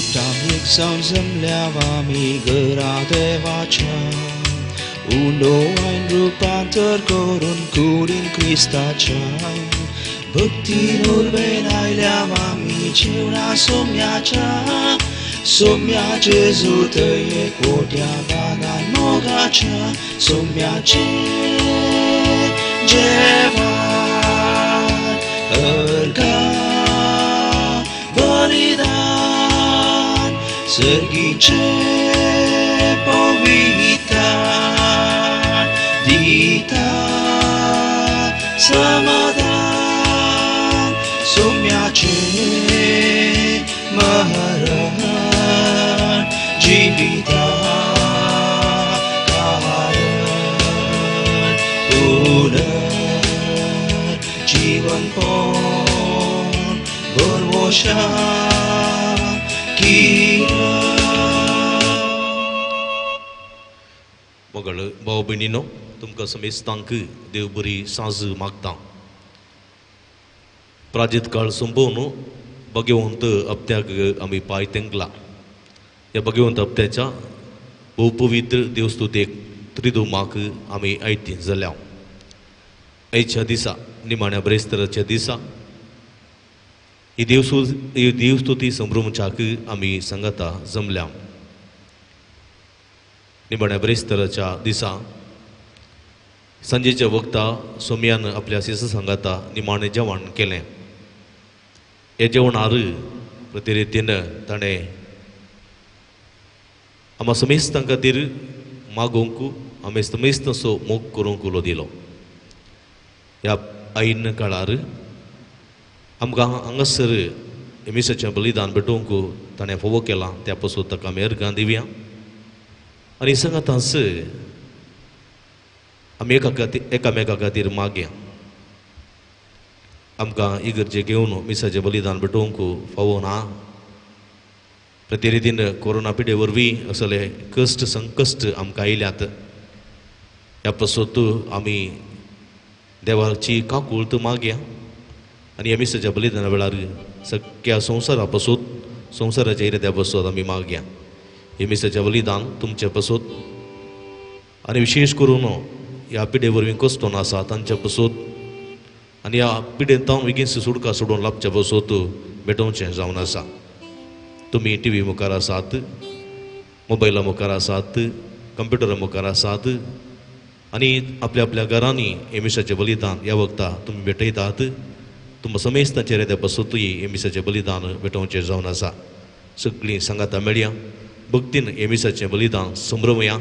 चित्तां एक जावन जमल्या आमी घरा देवाच्या उंडो वायन रुपांतर करून कुडीन क्रिस्ताच्या भक्तीन उर्बेन आयल्या आमी जेवणा सोम्याच्या सोम्या जेजू थंय एकवट्या भागान मोगाच्या सोम्याचें जेवण अर्घा बलिदान सर्गीचें पवितान दिता समाधान सोम्याचें मरण जिविता कारण पुनर जीवनपण भरवशा किरण. मगळ भाव भयणीनो, तुमकां समेस्तांक देव बरी साज मागता. प्राजीत काळ सोंपोवन भगवंत हप्त्याक आमी पांय तेंकला. ह्या भगवंत हप्त्याच्या भोव पवित्र देवस्तुतेक त्रिदुमाक आमी आयती जाल्या. आयच्या दिसा निमाण्या ब्रेस्तराच्या दिसा ही देवस्तुती संभ्रमच्याक आमी सांगाता जमल्या. निमाण्या ब्रेस्तराच्या दिसा सांजेच्या वक्ता सोमयान आपल्या शिस सांगाता निमाणें जेवण केलें. हे जेवणार प्रतिरितीन ताणें आमा समेस्तां खातीर मागोवंक आमी समेस्तांचो मोग करूंक उलो दिलो. ह्या ऐन काळार आमकां हांगासर मिसाचें बलिदान भेटोवंक ताणें फावो केलां, त्या पासून ताका आमी अर्गां दिवया आनी सांगाताच आमी एकामेका खातीर मागया. आमकां इगर्जे घेवन मिसाचें बलिदान भेटोवंक फावो ना. प्रतिरितीन कोरोना पिडे वरवीं असले कश्ट संकश्ट आमकां आयल्यात. ह्या पासत आमी देवाची काकूळत मागया आनी ह्या मिसाच्या बलिदाना वेळार सगळ्या संवसारा पासत संवसाराच्या इराद्या पासत आमी मागया. हे मिसाचें बलिदान तुमचे पासत आनी विशेश करून ह्या पिडे वरवीं कश्टोन आसा तांच्या पासत आनी ह्या पिडेंत हांव बेगीन सुटका सोडून लाबच्या पासत भेटोवचें जावन आसा. तुमी टी व्ही मुखार आसात, मोबायला मुखार आसात, कंप्युटरा मुखार आसात आनी आपल्या आपल्या घरांनी हे मिसाचें बलिदान ह्या वखता तुमी भेटयतात. तुमकां समेस्तांचेर त्या पासतूय हे मिसाचें बलिदान भेटोवचें जावन आसा. सगळीं सांगाता मेळया, भक्तीन हे मिसाचें बलिदान संभ्रमया.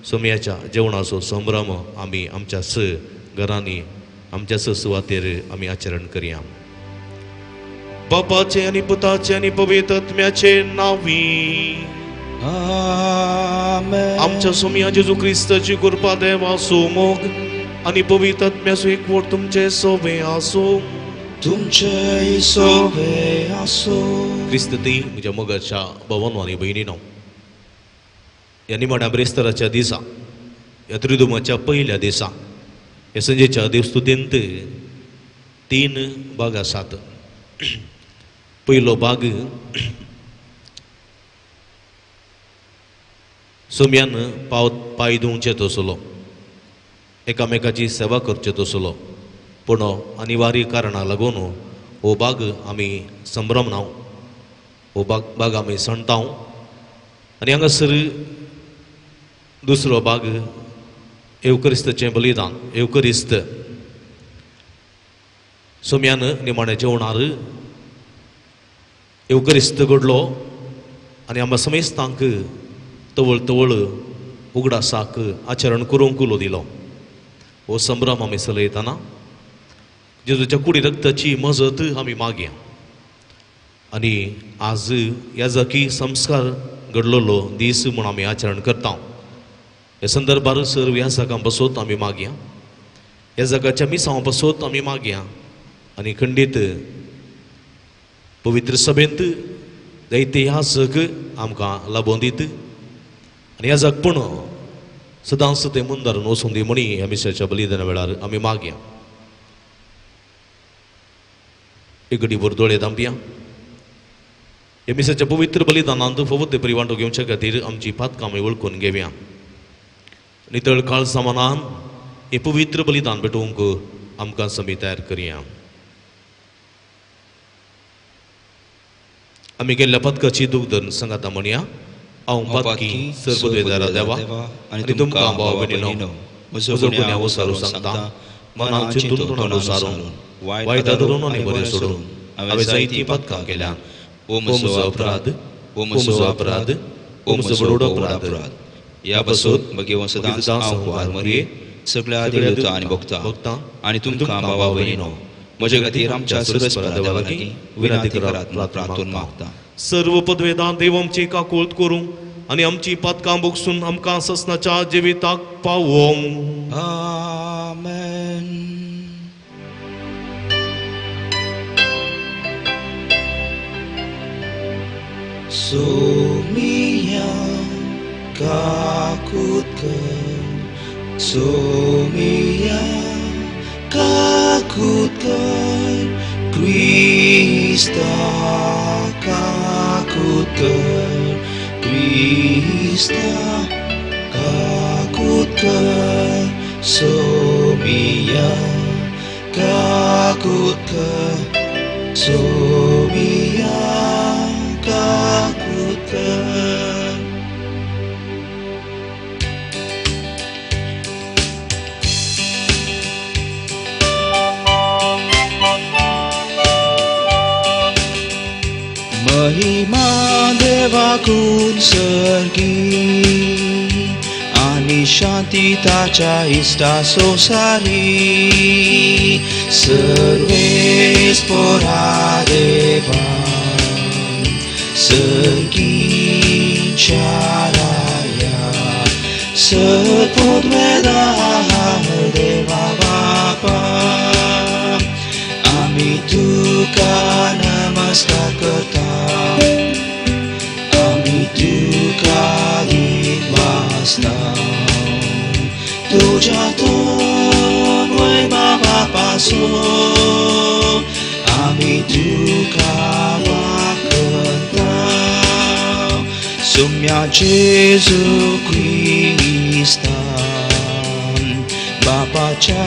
सोमयाच्या जेवणाचो संभ्रम आमी आमच्या स घरांनी आमच्या स सुवातेर आमी आचरण करया. बापाचे आनी पुताचे आनी पवित्र आत्म्याचे नांवी आमेन. आमच्या सोमया जेजू क्रिस्ताची कृपा देवाचो मोग आनी पवित्र आत्म्याचो एकवट तुमचे सोबे आसूं. तुमचे सोबे आसूं. क्रिस्त ती म्हज्या मोगाच्या भवनो आनी भयणीनो, ह्या निमाण्या ब्रेस्तराच्या दिसा, ह्या त्रिदुमाच्या पयल्या दिसा, ह्या संजेच्या देवस्तुतींत तीन भाग आसात. पयलो भाग सोम्यान पाव पांय धुवचे तसलो, एकामेकाची सेवा करचे तसलो, पूण अनिवार्य कारणां लागून हो भाग आमी संभ्रमना, हो भाग आमी सणता. आनी हांगासर दुसरो भाग येवकरिस्ताचें बलिदान. येवकरिस्त सोम्यान निमाण्या जेवणार येवकरिस्त घडलो आनी आमकां समेस्तांक तवळ तवळ उगडासाक आचरण करूंक उलो दिलो. हो संभ्रम आमी चलयतना जेजूच्या कुडी रक्ताची मजत आमी मागया. आनी आज याजकी संस्कार घडलेलो दीस म्हूण आमी आचरण करता. ह्या संदर्भार सर्व ह्या जागां पासत आमी मागया, ह्या जागाच्या मिसांव पासत आमी मागया आनी खंडीत पवित्र सभेंत जायते ह्या जग आमकां लाबोवन दीत आनी ह्या जग पूण सदांच तें मुंदारून वचून दी म्हणी ह्या मिसाच्या बलिदाना वेळार आमी मागया. एक घडी भर दोळे धांपया. ह्या मिसाच्या पवित्र बलिदानांत फावो ते परी वांटो घेवच्या खातीर आमची पातकां वळखून घेवया. नितळ काळसा मनान हें पवित्र बलिदान भेटोवंक आमकां समी तयार करया. आमी केल्ल्या पदकाची दूख धरून सांगाता म्हणया, हांव पातकी सर्वद्वेदारा देवा आनी तुमकां भाव भयणीनो म्हजो गुन्यांव विचारून सांगता, मनान चिंतून तोंडान विचारून वायट धरून आनी बरें सोडून हांवें जायतीं पातकां केल्यात. ओ म्हजो अपराध, ओ म्हजो अपराध, ओ म्हजो व्हड अपराध. ह्या पासून भगेवन सदांच हांव कुवार मरये सगळ्या देवता आनी भोगता आनी तुमकां भावा भयणीनो म्हजे खातीर आमच्या सुरस्परा देवा लागीं विनंती करात म्हूण प्रार्थून मागता. सर्व पदवेदां देव आमची काकूळत करूं आनी आमची पातकां भोगसून आमकां ससनाच्या जिविताक पावोवं. आमेन. सोमिया काकूत कर, सोमिया काकूत कर, क्रिस्ता काकूत कर, क्रिस्ता काकूत कर, सोमिया काकूत कर, सोमिया काकूत कर. महिमा देवाकून सर्गी आनी शांती ताच्या इश्टा संवसारी सर्वेस पोरा देवा सर्गीच्या राया सपोद्वेदा देवा बापा आमी तुका नमस्कार करता, आमी तुका दिनवासता, तुज्या तोंड वैभवा पासून आमी तुका वाखणता. सुम्या जेजू क्रिस्ता बापाच्या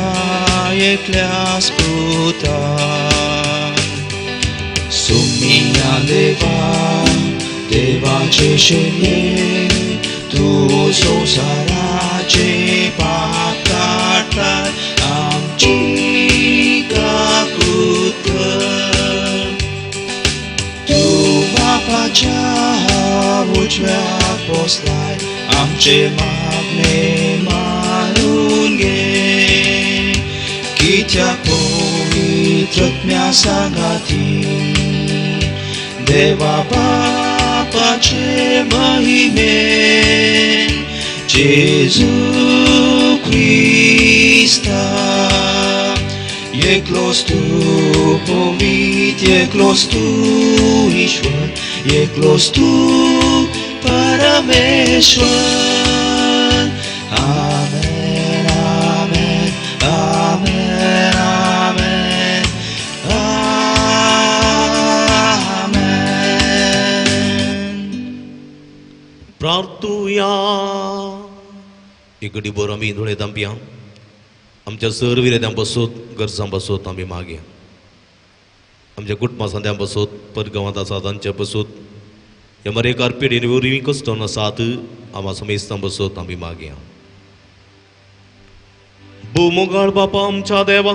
एकल्याच पुता, सुमिया देवा देवाचे शेणये तूं संवसाराचे पाप काडटा आमची काकूत कर. तूं बापाच्या उजव्या बसलाय आमचे मागणे मानून घे, कित्याक पवित्र आत्म्या सांगाती देवा बापाचे महिमेन जेजू क्रिस्ता एकलोच तूं पवित्र, एकलोच तूं ईश्वर, एकलोच तूं परमेश्वर. आमेन, आमेन, आमेन, आमेन, आमेन. प्रार्थुया. एक घडी भर आमी दोळे धांपया, आमच्या सर विरेद्यां बसोत गरजां बसोत आमी मागया, आमच्या कुटुंबा सांद्यां बसोत परगांवांत आसा तांच्या बसोत ह्या मरेकार पिढीन वरवीं कश्टोन आसात आमा समेस्तां बसोत आमी मागया. भोवमोगाळ बापा आमच्या देवा,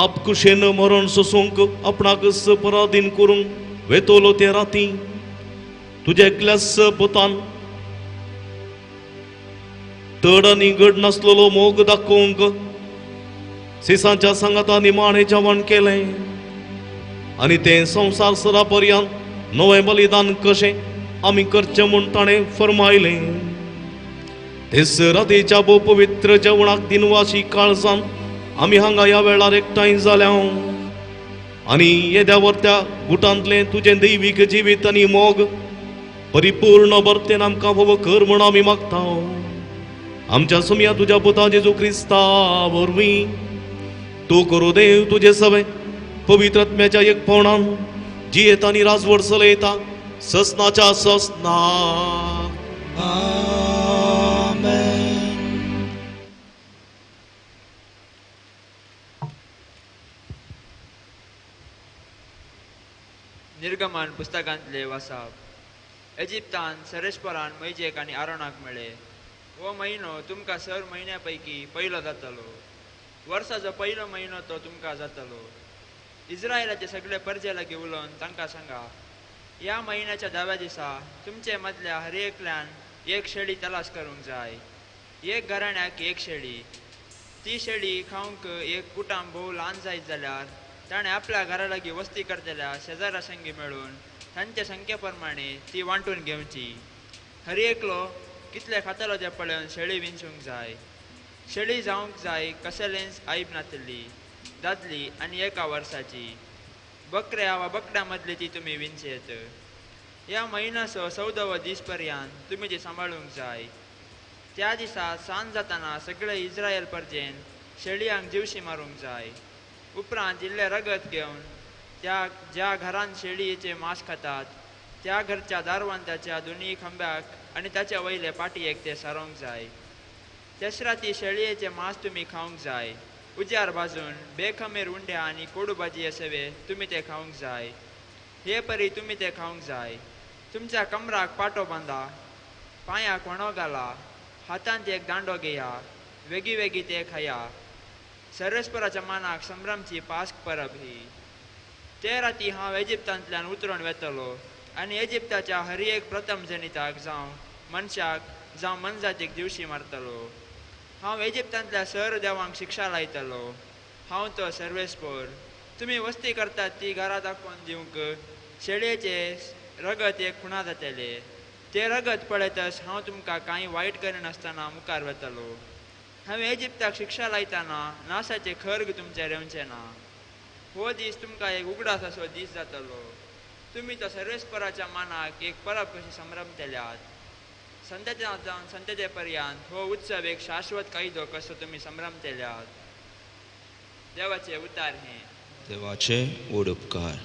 आपकुशेन मरण सोसूंक आपणाक पराधीन करूंक वेतलो ते राती तुज्या एकल्याच पुतान तड आनी घड नासलेलो मोग दाखोवंक सिसांच्या सांगाता निमाणें जेवण केलें आनी तें संवसार सरा पर्यंत नवें बलिदान कशें आमी करचें म्हूण ताणें फर्मायलें. तेच रातीच्या भोव पवित्र जेवणाक दिनवाशी काळजान आमी हांगा ह्या वेळार एकठांय जाल्या आनी येद्या वर्त्या गुटांतलें तुजें दैवीक जिवीत आनी मोग परिपूर्ण भरतेन आमकां भोव कर म्हूण आमी मागता. आमच्या सुमया तुज्या पुता जेजू क्रिस्ता वरवीं तूं करूं देव तुजें सगळें पवित्र आत्म्याच्या एक पोणान जियेता आनी राजवट चलयता ससनाच्या ससना. आमेन. निर्गमन पुस्तकांतले वासाप. इजिप्तान सरेस्परान मैजेक आनी आरोणाक मेळ्ळे. हो म्हयनो तुमकां सर म्हयन्या पैकी पयलो जातलो. वर्साचो पयलो म्हयनो तो तुमकां जातलो. इस्रायलाचे सगळे परजे लागीं उलोवन तांकां सांगा, ह्या म्हयन्याच्या 10व्या दिसा तुमचे मदल्या हर एकल्यान एक शेळी तलास करूंक जाय. एक घराण्याक एक शेळी. ती शेळी खावंक एक कुटाम भोव ल्हान जायत जाल्यार ताणें आपल्या घरा लागीं वस्ती करतल्या शेजारा संगी मेळून तांच्या संख्ये प्रमाणे ती वांटून घेवची. हर एकलो कितले खातलो तें पळोवन शेळी विंचूंक जाय. शेळी जावंक जाय कसलेंच आयब नातिल्ली, दादली आनी एका वर्साची. बकऱ्या वा बकड्या मदली ती तुमी विंचयत. ह्या म्हयन्याचो 14वो दीस पर्यंत तुमी ती सांबाळूंक जाय. त्या दिसा सांज जाताना सगळे इस्रायल परजेन शेळयांक जिवशी मारूंक जाय. उपरांत इल्लें रगत घेवन त्या ज्या घरान शेळयेचे मांस खातात त्या घरच्या दारवंताच्या दोनूय खांब्याक आनी ताच्या वयले पाटयेक ते सारोवंक जाय. तेच राती शेळयेचे मांस तुमी खावंक जाय. उज्यार भाजून बेखमीर उंड्या आनी कोडू भाजी असेवे तुमी ते खावंक जाय. हे परी तुमी ते खावंक जाय. तुमच्या कमराक पाटो बांदा, पांयाक व्हणो घाला, हातांत एक दांडो घेया, वेगी वेगी ते खाया. सर्वेस्पराच्या मानाक संभ्रमची पास्क परब ही. ते राती हांव इजिप्तांतल्यान उतरून वेतलो आनी इजिप्ताच्या हर एक प्रथम जनिताक जावं मनशाक जावं मनजातीक दिवशी मारतलो. हांव इजिप्तांतल्या सर देवांक शिक्षा लायतलो. हांव तो सर्वेस्पर. तुमी वस्ती करतात ती घरां दाखोवन दिवंक शेळयेचे रगत एक खुणा जातले. ते रगत पळयतच हांव तुमकां कांय वायट करिनासतना मुखार वेतलो. हांवें इजिप्ताक शिक्षा लायतना नासाचे खर्ग तुमचेर येवचें ना. हो दीस तुमकां एक उगडास असो दीस जातलो. तुमी तो सर्वेस्पराच्या मानाक एक परब कशी संभ्रमतल्यात. संतते जावन संतते पर्यंत हो उत्सव एक शाश्वत कायदो कसो तुमी संभ्रमतल्यात. देवाचे उतार हे. देवाचे व्हड उपकार.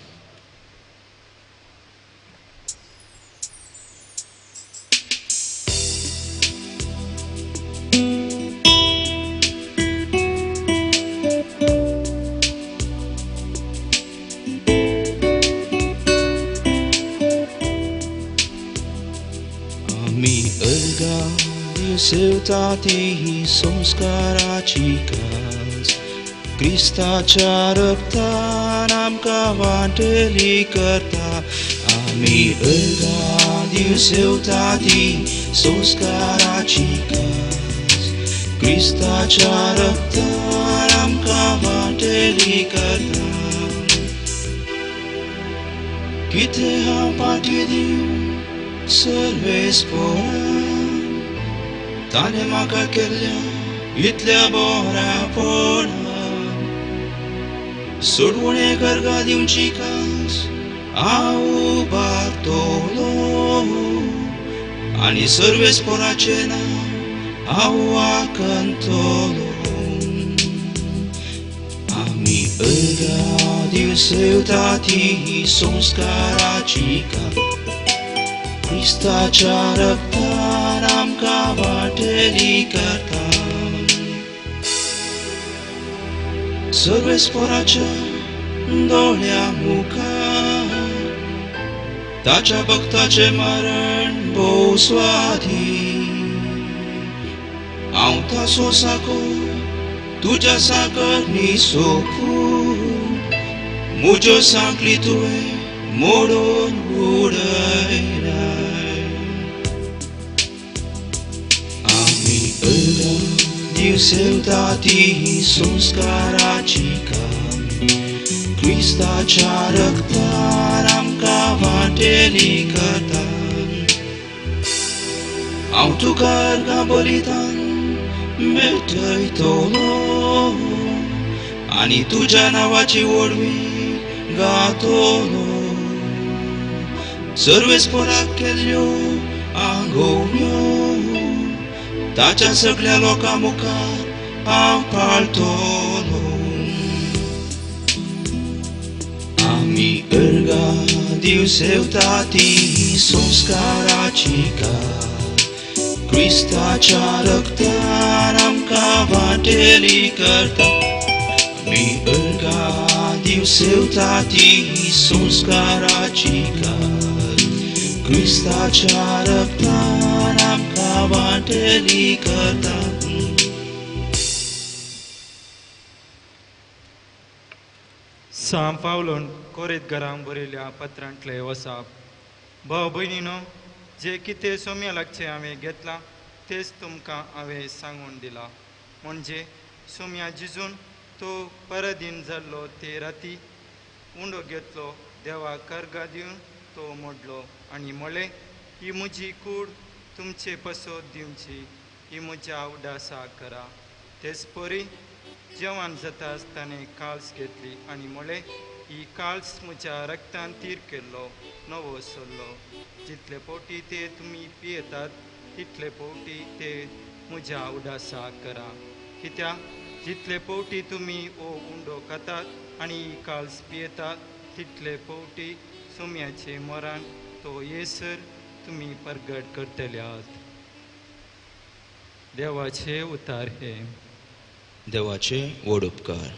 सेवता ती ही संस्काराची काज क्रिस्ताच्या रक्तान आमकां वांटली करता. आमी अर्गां दिवसेवता ती संस्काराची काज क्रिस्ताच्या रक्तान आमकां वांटली करता. कितें हांव पाटी दिवं सर्वेस्परान, ताणें म्हाका केल्ल्या इतल्या बऱ्यापणान. सोडवणे गर्गा दिवची कास हांव उबारतलो आनी सर्वेस्पराचें नांव हांव वाखणतलो. आमी अर्गां दिवसेवता ती संस्काराची कास क्रिस्ताच्या रक्तान आमकां वांटली करता. सर्वेस्पराच्या दोळ्या मुखार ताच्या भक्ताचें मरण भोव स्वादीक. हांव ताचो साको तुज्या साकर सोपू, म्हज्यो सांखळी तुवें मोडून उडयलाय. आमी अर्गां दिवसेवता ती संस्काराची काम क्रिस्ताच्या रक्तान आमकां वांटेली करता. हांव तुका अर्गां बलिदान भेटयतलो आनी तुज्या नांवाची व्हडवी गातलो. सर्वेस्पराक केल्ल्यो आंगोवण्यो ताच्या सगळ्या लोकां मुखार हांव पाळटलो. आमी मी अर्गा दिवसेवता ती संस्काराची काल क्रिस्ताच्या रक्तान आमकां वांटेली करता. मी अर्गा दिवसेवता ती संस्काराची काल क्रिस्ताच्या रक्तान आमकां वांटेली करता. सांव पावलोन कोरेतघरांक बरयल्या पत्रांतले वसाप. भाव भयणीनो, जे कितें सोम्या लागचें हांवें घेतलां तेच तुमकां हांवें सांगून दिलां. म्हणजे सोम्या जिजून तो परादीन जाल्लो ते राती उंडो घेतलो, देवाक कर्गां दिवन तो मोडलो आनी म्हळें, ही म्हजी कूड तुमचे पसत दिवची, ही म्हज्या उडासाक करा. तेच परी जेवण जाता आसतना काल्स घेतली आनी म्हळें, ही काल्स म्हज्या रक्तान तीर केल्लो नवो सल्लो. जितले फावटी ते तुमी पियेतात तितले फावटी ते म्हज्या उडासाक करा. कित्याक जितले फावटी तुमी हो उंडो खातात आनी ही काल्स पियेतात तितले फावटी सोम्याचे मरण तो येसर तुमी परगट करतले आहात. देवाचे उतार हे. देवाचे व्हड उपकार.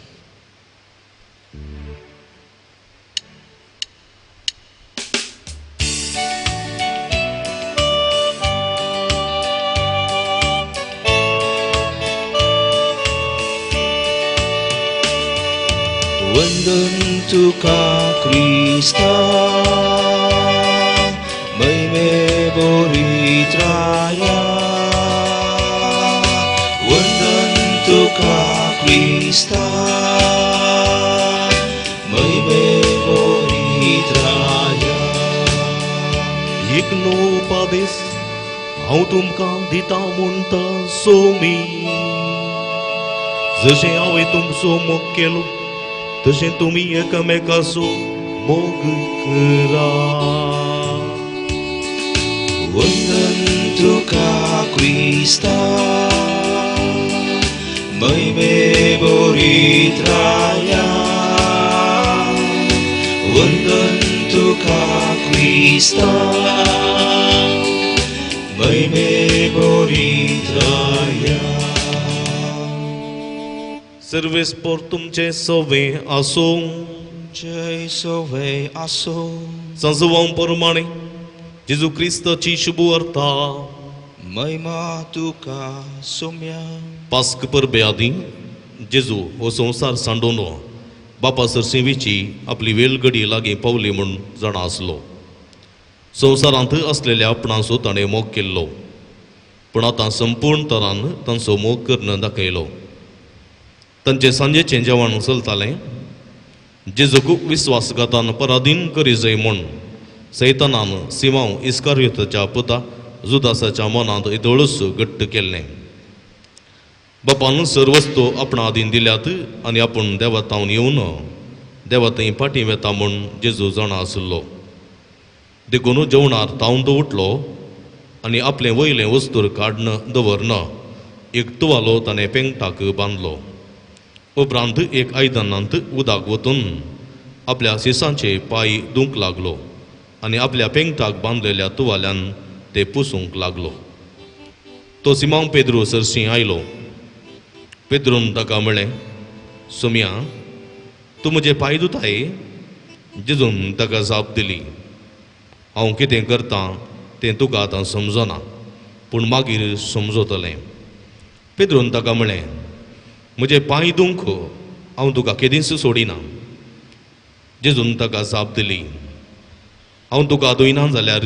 वंदन तुका क्रिस्ता महिमे बोरित्राया. वंदन तुका क्रिस्ता महिमे बोरित्राया. एक नवो उपादेस हांव तुमकां दिता म्हणटा सोमी, जशें हांवें तुमचो मोग केलो तशें तुमी एकामेकाचो मोग करा. वंदन तुका क्रिस्ता महिमे बोरित्राया. वंदन तुका क्रिस्ता महिमे बोरित्राया. सर्वेस्पोर तुमचें सवें आसूं. जय सवे आसो. सांजवां प्रमाणे जेजू क्रिस्ताची शुभ वार्ता. महिमा तुका सोम्या. पास्क परबे आदीं जेजू हो संवसार सांडोवन बापा सरसेवेची आपली वेलगडी लागीं पावली म्हूण जाणा आसलो. संवसारांत आसलेल्या आपणाचो ताणें मोग केल्लो, पूण आतां संपूर्ण तरान तांचो मोग करून दाखयलो. तांचें सांजेचें जेवण चलतालें. जेजूक विस्वासघातान पराधीन करी जाय म्हूण सैतानान सिमांव इस्कारियोताच्या पुता जुदासाच्या मनांत येदोळूच घट्ट केल्लें. बापान सर्वस्तू आपणा आदीन दिल्यात आनी आपूण देवा तावन येवन देवा थंय फाटीं वेता म्हूण जेजू जाणा आशिल्लो. देखून जेवणार तावन तो उठलो आनी आपलें वयलें वस्तूर काडन दवरन एक तुवालो ताणें पेंगटाक बांदलो. उपरांत एक आयदनांत उदक वतून आपल्या शिसांचे पांय धुवंक लागलो आनी आपल्या पेंगटाक बांदलेल्या तुवाल्यान ते पुसूंक लागलो. तो सिमांव पेद्रू सरशीं आयलो. पेद्रून ताका म्हळें, सोम्या तूं म्हजे पांय धुताय? जेजून ताका जाप दिली, हांव कितें करतां तें तुका आतां समजना, पूण मागीर समजतलें. पेद्रून ताका म्हळें, म्हजे पांय धुवंक हांव तुका केदींच सोडिना. जेजून ताका जाप दिली, हांव तुका धुयना जाल्यार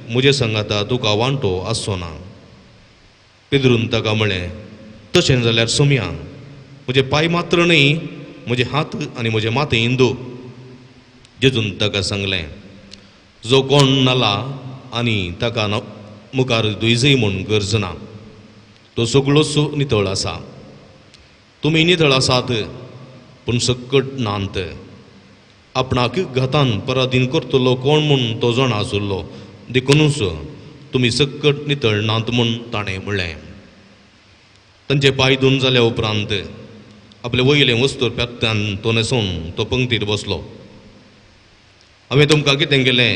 म्हजे सांगाता तुका वांटो आसचो ना. पेद्रून ताका म्हळें, तशें जाल्यार सोम्या म्हजे पांय मात्र न्हय, म्हजे हात आनी म्हजें माथें इंदू. जेजून ताका सांगलें, जो कोण न्हाला आनी ताका मुखार धुयजय म्हूण गरज ना, तो सगळोच नितळ आसा. तुमी नितळ आसात पूण सकट नात. आपणाक घातान पराधीन करतलो कोण म्हूण तो जाणा आशिल्लो, देखुनूच तुमी सकट नितळ नात म्हूण ताणें म्हणलें. तांचे पांय धुवन जाल्या उपरांत आपले वयलें वस्तूर पेत्यान तो न्हेसून तो पंक्तीर बसलो. हांवें तुमकां कितें केलें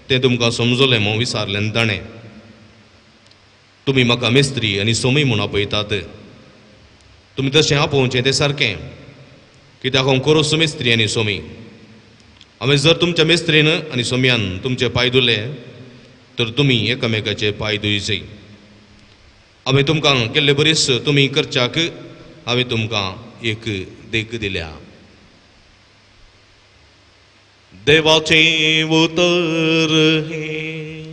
तें तुमकां समजलें म्हूण विचारलें ताणें. तुमी म्हाका मेस्त्री आनी सोमी म्हूण आपयतात, तुमी तशें आपोवचें तें सारकें, कित्याक हांव खरोच मेस्त्री आनी सोमी. हांवें जर तुमच्या मेस्त्रीन आनी सोम्यान तुमचे पांय धुले तर तुमी एकामेकाचे पांय धुयचे. हांवें तुमकां केल्ले बरीच तुमी करच्याक हांवें तुमकां एक देख दिल्या. देवाचें उतर हें.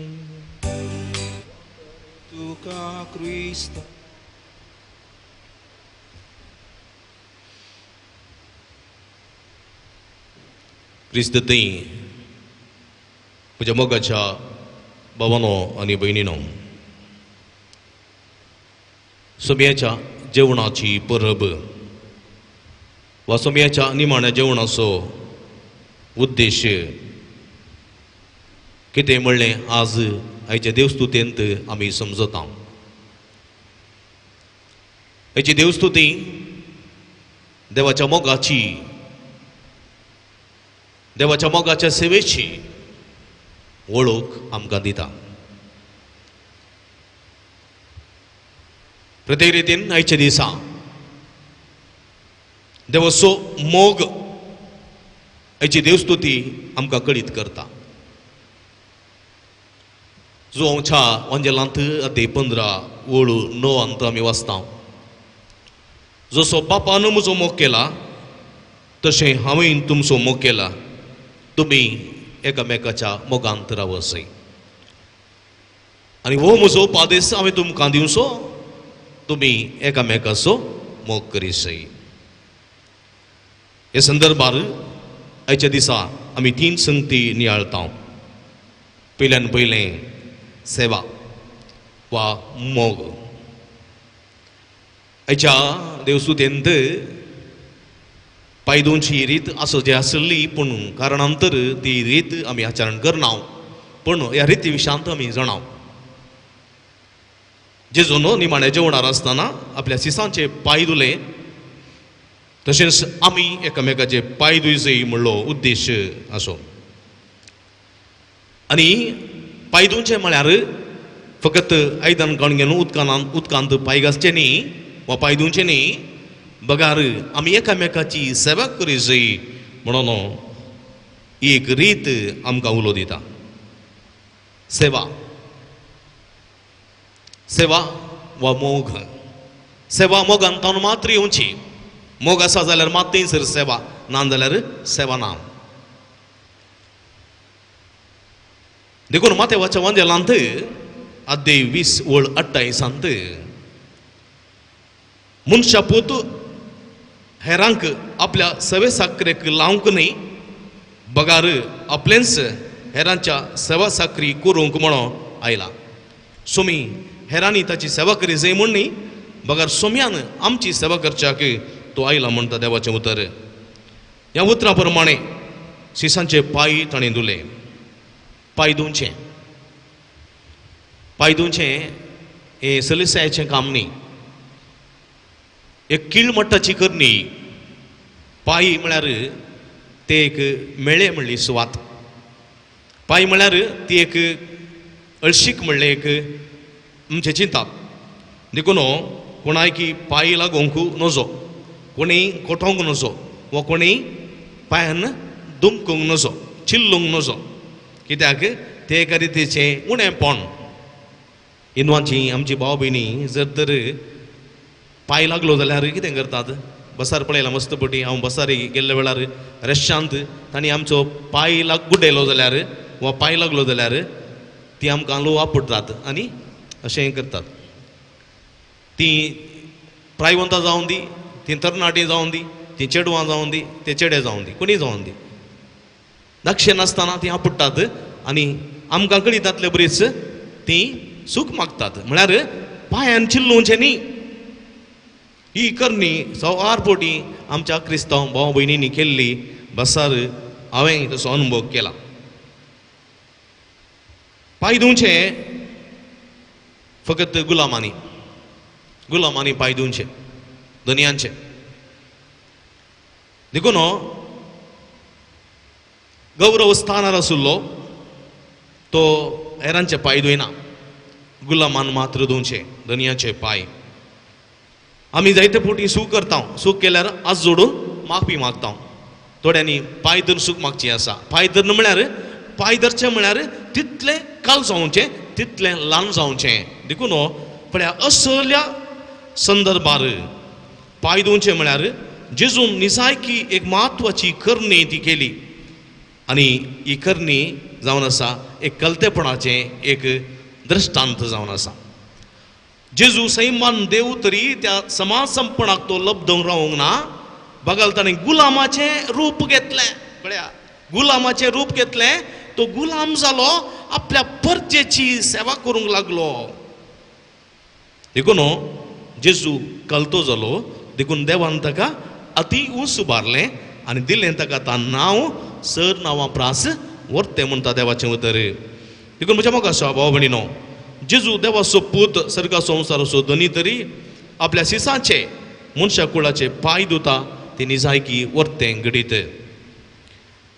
तुका क्रिस्ता. क्रिस्त थंय म्हज्या मोगाच्या भावानो आनी भयणीनो, सोम्याच्या जेवणाची परब वा सोम्याच्या निमाण्या जेवणाचो उद्देश कितें म्हणलें आज आयच्या देवस्तुतेंत आमी समजता. आयची देवस्तुती देवाच्या मोगाची, देवाच्या मोगाच्या सेवेची वळख आमकां दिता. प्रत्येक रितीन आयच्या दिसा देवाचो मोग आयची देवस्तुती आमकां कळीत करता. जुवांच्या वांजेलांत अध्याय 15 ओळ 9 अंत आमी वाचता, जसो बापान म्हजो मोग केला तशें हांवें तुमचो मोग केला, तुमी एकामेकाच्या मोगांत रावसय. आनी हो म्हजो उपादेश हांवें तुमकां दिवचो, तुमी एकामेकाचो मोग करीसय. हे संदर्भार आयच्या दिसा आमी 3 संगती नियाळता. पयल्यान पयलें सेवा वा मोग. आयच्या देवसुतेंत पांय धुवची रीत आसो जी आसली, पूण कारणांतर ती रीत आमी आचरण करना, पूण ह्या रिती विशांत आमी जाणा. जेजून निमाण्या जेवणार आसतना आपल्या सिसांचे पांय धुले, तशेंच आमी एकामेकाचे पांय धुयचे म्हणलो उद्देश आसो. आनी पांय धुवचे म्हळ्यार फकत आयदन काडून घेवन उदकांत पांय घासचे न्ही वा पांय धुवचे न्ही, बगार आमी एकामेकाची सेवा करी जाय म्हणून एक रीत आमकां उलो दिता. सेवा, सेवा वा मोग. सेवा मोगान ताणून मात्र येवची. मोग आसा जाल्यार मात थंयसर सेवा, ना जाल्यार सेवा ना. देखून मातेवाच्या वांदेलांत अध्याय 20 ओळ 28 मनशा पूत हेरांक आपल्या सवे साकरेक लावंक न्ही, बगार आपलेंच हेरांच्या सेवा साकरी करूंक म्हणून आयला. सोमी हेरांनी ताची सेवा करी जाय म्हूण न्ही, बगार सोम्यान आमची सेवा करच्याक तो आयला म्हणटा देवाचें उतर. ह्या उतरा प्रमाणे शिसांचे पांय ताणें धुले. पांय धुवचें, पांय धुवचें हें सलिसायेचें काम न्ही, एक किळमट्टाची करणी. पांय म्हळ्यार ते एक मेळे म्हणली सुवात, पांय म्हळ्यार ती एक अळशीक म्हणलें एक आमचें चिंताप. देखून कोणायकी पांय लागोवंक नजो, कोणी कोटोवंक नजो वा कोणी पांयान दुमकूंक नजो, चिल्लूंक नजो, कित्याक ते एका रितीचें उणेंपण. हिंदवांची आमची भाव भयणी जर तर पांय लागलो जाल्यार कितें करतात, बसार पळयला मस्त पटी. हांव बसार गेल्ल्या वेळार रेशांत तांणी आमचो पांय गुड्डेलो जाल्यार वा पांय लागलो जाल्यार ती आमकां लो वापरतात आनी अशें करतात. ती प्रायवंतां जावन दी, ती तरणाटीं जावन दी, ती चेडवां जावन दी, ते चेडे जावन दी, कोणीय जावन दी, दक्षिण नासतना ती आपुडटात आनी आमकां कळीतातले बरीच ती सूख मागतात. म्हळ्यार पांयान चिल्लुवचें न्ही. ही करणी सवार पोटी आमच्या क्रिस्तांव भाव भयणींनी केल्ली बसार हांवें तसो अनुभव केला. पांय धुवचें फकत गुलामांनी, गुलामांनी पांय धुवचें, धनयांचें. देखून गौरव स्थानार आशिल्लो तो हेरांचे पांय धुयना, गुलामान मात्र धुवचे धनयाचे पांय. आमी जायते फावटी सूख करता, सूख केल्यार आज जोडून माफी मागता. थोड्यांनी पांय धरून सूख मागची आसा. पांय धरून म्हळ्यार पांय धरचें म्हळ्यार तितलें काल जावचें, तितलें ल्हान जावचें. देखून पळया असल्या संदर्भार पांय धुवचें म्हळ्यार जेजून निजायकी एक म्हत्वाची करणी ती केली आनी ही करणी जावन आसा एक कलतेपणाचें एक दृश्टांत जावन आसा. जेजू सैमान देव तरी त्या समाज संपणाक तो लब्धूंक रावूंक ना, बगल ताणें गुलामाचें रूप घेतलें. पळया गुलामाचें रूप घेतलें, तो गुलाम जालो, आपल्या परजेची सेवा करूंक लागलो. देखून जेजू कलतो जालो, देखून देवान ताका अती ऊंच उबारलें आनी दिलें ताका ता नांव सर नांवां प्रास वर्तें म्हणटा देवाचें उतर. देखून म्हज्या मोगा आसा भाव भयणीनो, जेजू देवाचो पूत सर्गा संवसाराचो धनी तरी आपल्या सिसाचे मनशा कुळाचे पांय धुता ते निजायकी वर्तें घडीत.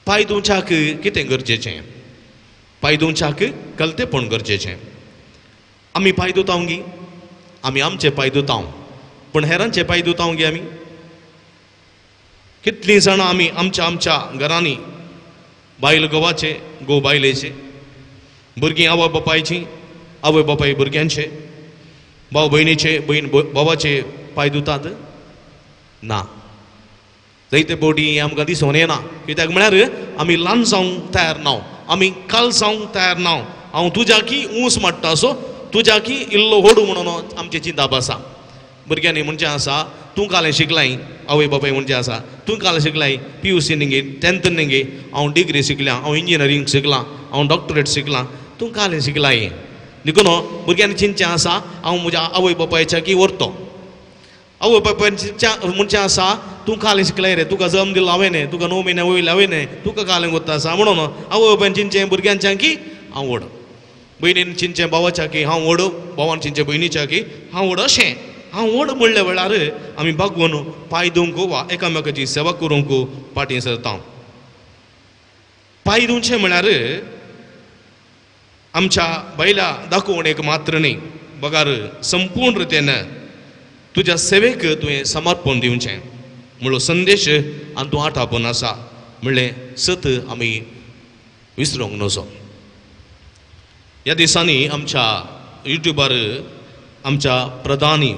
पांय धुवच्याक कितें गरजेचें? पांय धुवच्याक कलतेपण गरजेचें. आमी पांय धुता गी? आमी आमचे पांय धुता, पूण हेरांचे पांय धुता गी आमी? कितलीं जाणां आमी आमच्या आमच्या घरांनी बायल घोवाचे, घोव बायलेचे, भुरगीं आवय बापायची, आवय बापाय भुरग्यांचे, भाव भयणीचे, भयण भावाचे पांय धुतात ना. जायते फावटी हें आमकां दिसून येना, कित्याक म्हळ्यार आमी ल्हान जावंक तयार ना, आमी काल जावंक तयार ना. हांव तुज्या की ऊंच माडटा असो, तुज्या की इल्लो होडू म्हणून आमचें चिंताप आसा. भुरग्यांनी म्हणचें आसा तूं कालें शिकलाय, आवय बापाय म्हणचें आसा तूं कालें शिकलाय, पी यू सी न्ही, टेंथ न्ही, हांव डिग्री शिकलां, हांव इंजिनियरींग शिकलां, हांव डॉक्टरेट शिकलां, तूं कालें शिकलाय. देखून भुरग्यांनी चिंतचें आसा हांव म्हज्या आवय बापायच्या की व्हरतो. आवय बापायच्या म्हणचें आसा तूं कालें शिकलाय रे, तुका जल्म दिलो हांवें न्ही, तुका 9 म्हयने वयले हांवें न्ही, तुका कालें कोत्ता आसा म्हणून आवय बापायन चिंतचें भुरग्यांच्या की हांव व्हड, भयणीन चिंतचें भावाच्या की हांव व्हड, भावान चिंतचें भयणीच्या की हांव व्हड. अशें हांव व्हड म्हणल्या वेळार आमी बागवून पांय धुवंक वा एकामेकाची सेवा करूंक फाटीं सरता. पांय धुवचें म्हळ्यार आमच्या बायल्या दाखोवणेक मात्र न्ही, बगार संपूर्ण रितीन तुज्या सेवेक तुवें समर्पण दिवचें म्हणलो संदेश आनी तूं आठापून आसा म्हणलें सत आमी विसरूंक नजो. ह्या दिसांनी आमच्या युट्यूबार आमच्या प्रधानी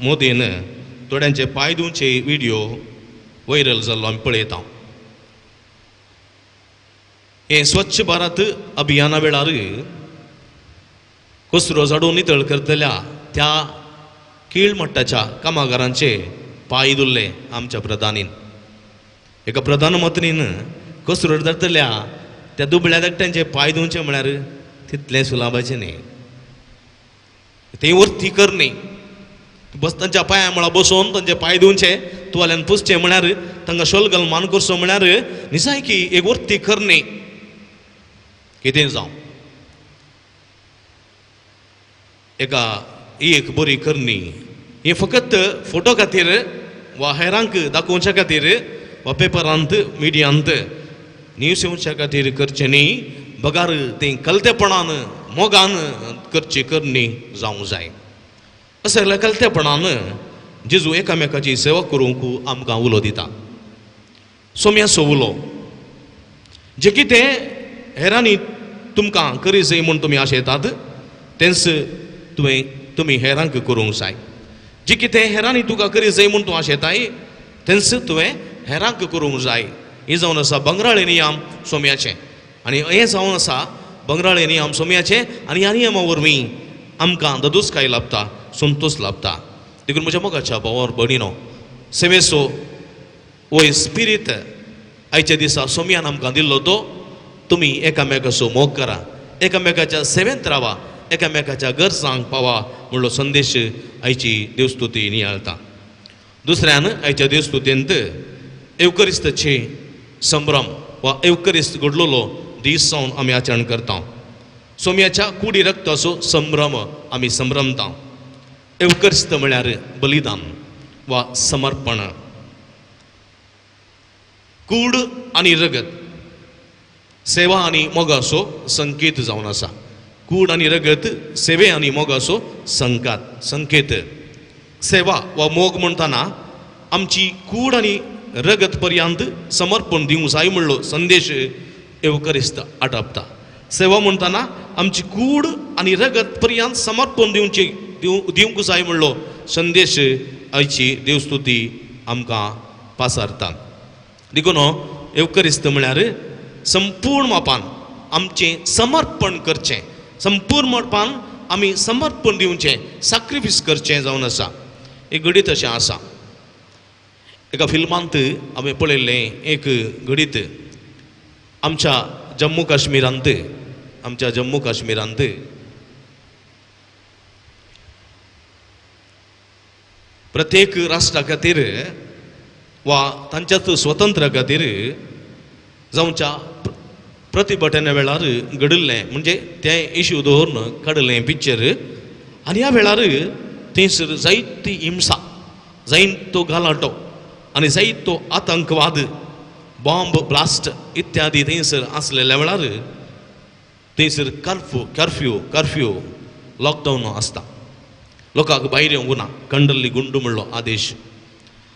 मोदीन थोड्यांचे पांय धुवचे व्हिडियो व्हायरल जाल्लो आमी पळयता. हें स्वच्छ भारत अभियाना वेळार कचरो झाडून नितळ करतल्या त्या कीळमट्टाच्या कामगारांचे पांय धुल्ले आमच्या प्रधानीन. एका प्रधानमंत्रीन कचरो धरतल्या त्या दुबळ्या धाकट्यांचे पांय धुवचे म्हळ्यार तितलें सुलाभाचें न्ही, तें वरती करणी. बस तांच्या पांया मुळा बसोवन तांचे पांय धुवचे, तुवाल्यान पुसचें म्हळ्यार तांकां शोलगल मान करचो म्हळ्यार निजायकी एक वरती करणी. कितें जावं एका एक बरी करणी ही फकत फोटो खातीर वा हेरांक दाखोवच्या खातीर वा पेपरांत मिडियांत न्यूज येवच्या खातीर करचें न्ही, बगार तें कलतेपणान मोगान करची करणी जावंक जाय. असल्या कलतेपणान जेजू एकामेकाची सेवा करूंक आमकां उलो दिता. सोम्याचो उलो जे कितें हेरांनी तुमकां करी जाय म्हूण तुमी आशेतात तेंच तुवें तुमी हेरांक करूंक जाय. जे कितें हेरांनी तुका करी जाय म्हूण तूं आशेताय तेंच तुवें हेरांक करूंक जाय. हें जावन आसा बंगराळे नियम सोम्याचें आनी हें जावन आसा बंगराळे नियम सोम्याचें आनी ह्या नियमा वरवीं आमकां ददुसकाय लाभता, संतोश लाभता. देखून म्हज्या मोगाच्या भावार भयणीनो, सेवेचो हो स्पिरीत आयच्या दिसा सोम्यान आमकां दिल्लो तो तुमी एकामेकाचो मोग करा, एकामेकाच्या सेवेंत रावा, एकामेकाच्या गरजांक पावा म्हणलो संदेश आयची देवस्तुती नियाळता. दुसऱ्यान आयच्या देवस्तुतींत एवकरिस्ताचे संभ्रम वा एवकरिस्त घडलेलो दीस जावन आमी आचरण करता. सोम्याच्या कुडी रक्ताचो संभ्रम आमी संभ्रमता. एवकरिस्त म्हळ्यार बलिदान वा समर्पण. कूड आनी रगत सेवा आनी मोगाचो संकेत जावन आसा. कूड आनी रगत सेवे आनी मोगाचो संकेत. सेवा वा मोग म्हणटना आमची कूड आनी रगत पर्यंत समर्पण दिवंक जाय म्हणलो संदेश येवकरिस्त आटापता. सेवा म्हणटना आमची कूड आनी रगत पर्यंत समर्पण दिवचे दिवंक जाय म्हणलो संदेश आयची देवस्तुती आमकां पासारता. देखून येवकरिस्त म्हळ्यार संपूर्ण मापान आमचें समर्पण करचें, संपूर्ण मापान आमी समर्पण दिवचें, साक्रिफीस करचें जावन आसा. एक घडीत अशें आसा, एका फिल्मांत हांवें पळयल्लें एक घडीत. आमच्या जम्मू काश्मीरांत, आमच्या जम्मू काश्मीरांत प्रत्येक राष्ट्रा खातीर वा तांच्याच स्वतंत्र खातीर जावच्या प्रतिभटना वेळार घडिल्लें, म्हणजे तें इश्यू दवरून काडिल्लें पिक्चर. आनी ह्या वेळार थंयसर जायती हिंसा, जायतो गलाटो आनी जायतो आतंकवाद, बॉम्ब ब्लास्ट इत्यादी थंयसर आसलेल्या वेळार थंयसर कर्फ्यू कर्फ्यू लॉकडावन आसता. लोकांक भायर येवंक ना, कंडल्ली गुंडू म्हणलो आदेश.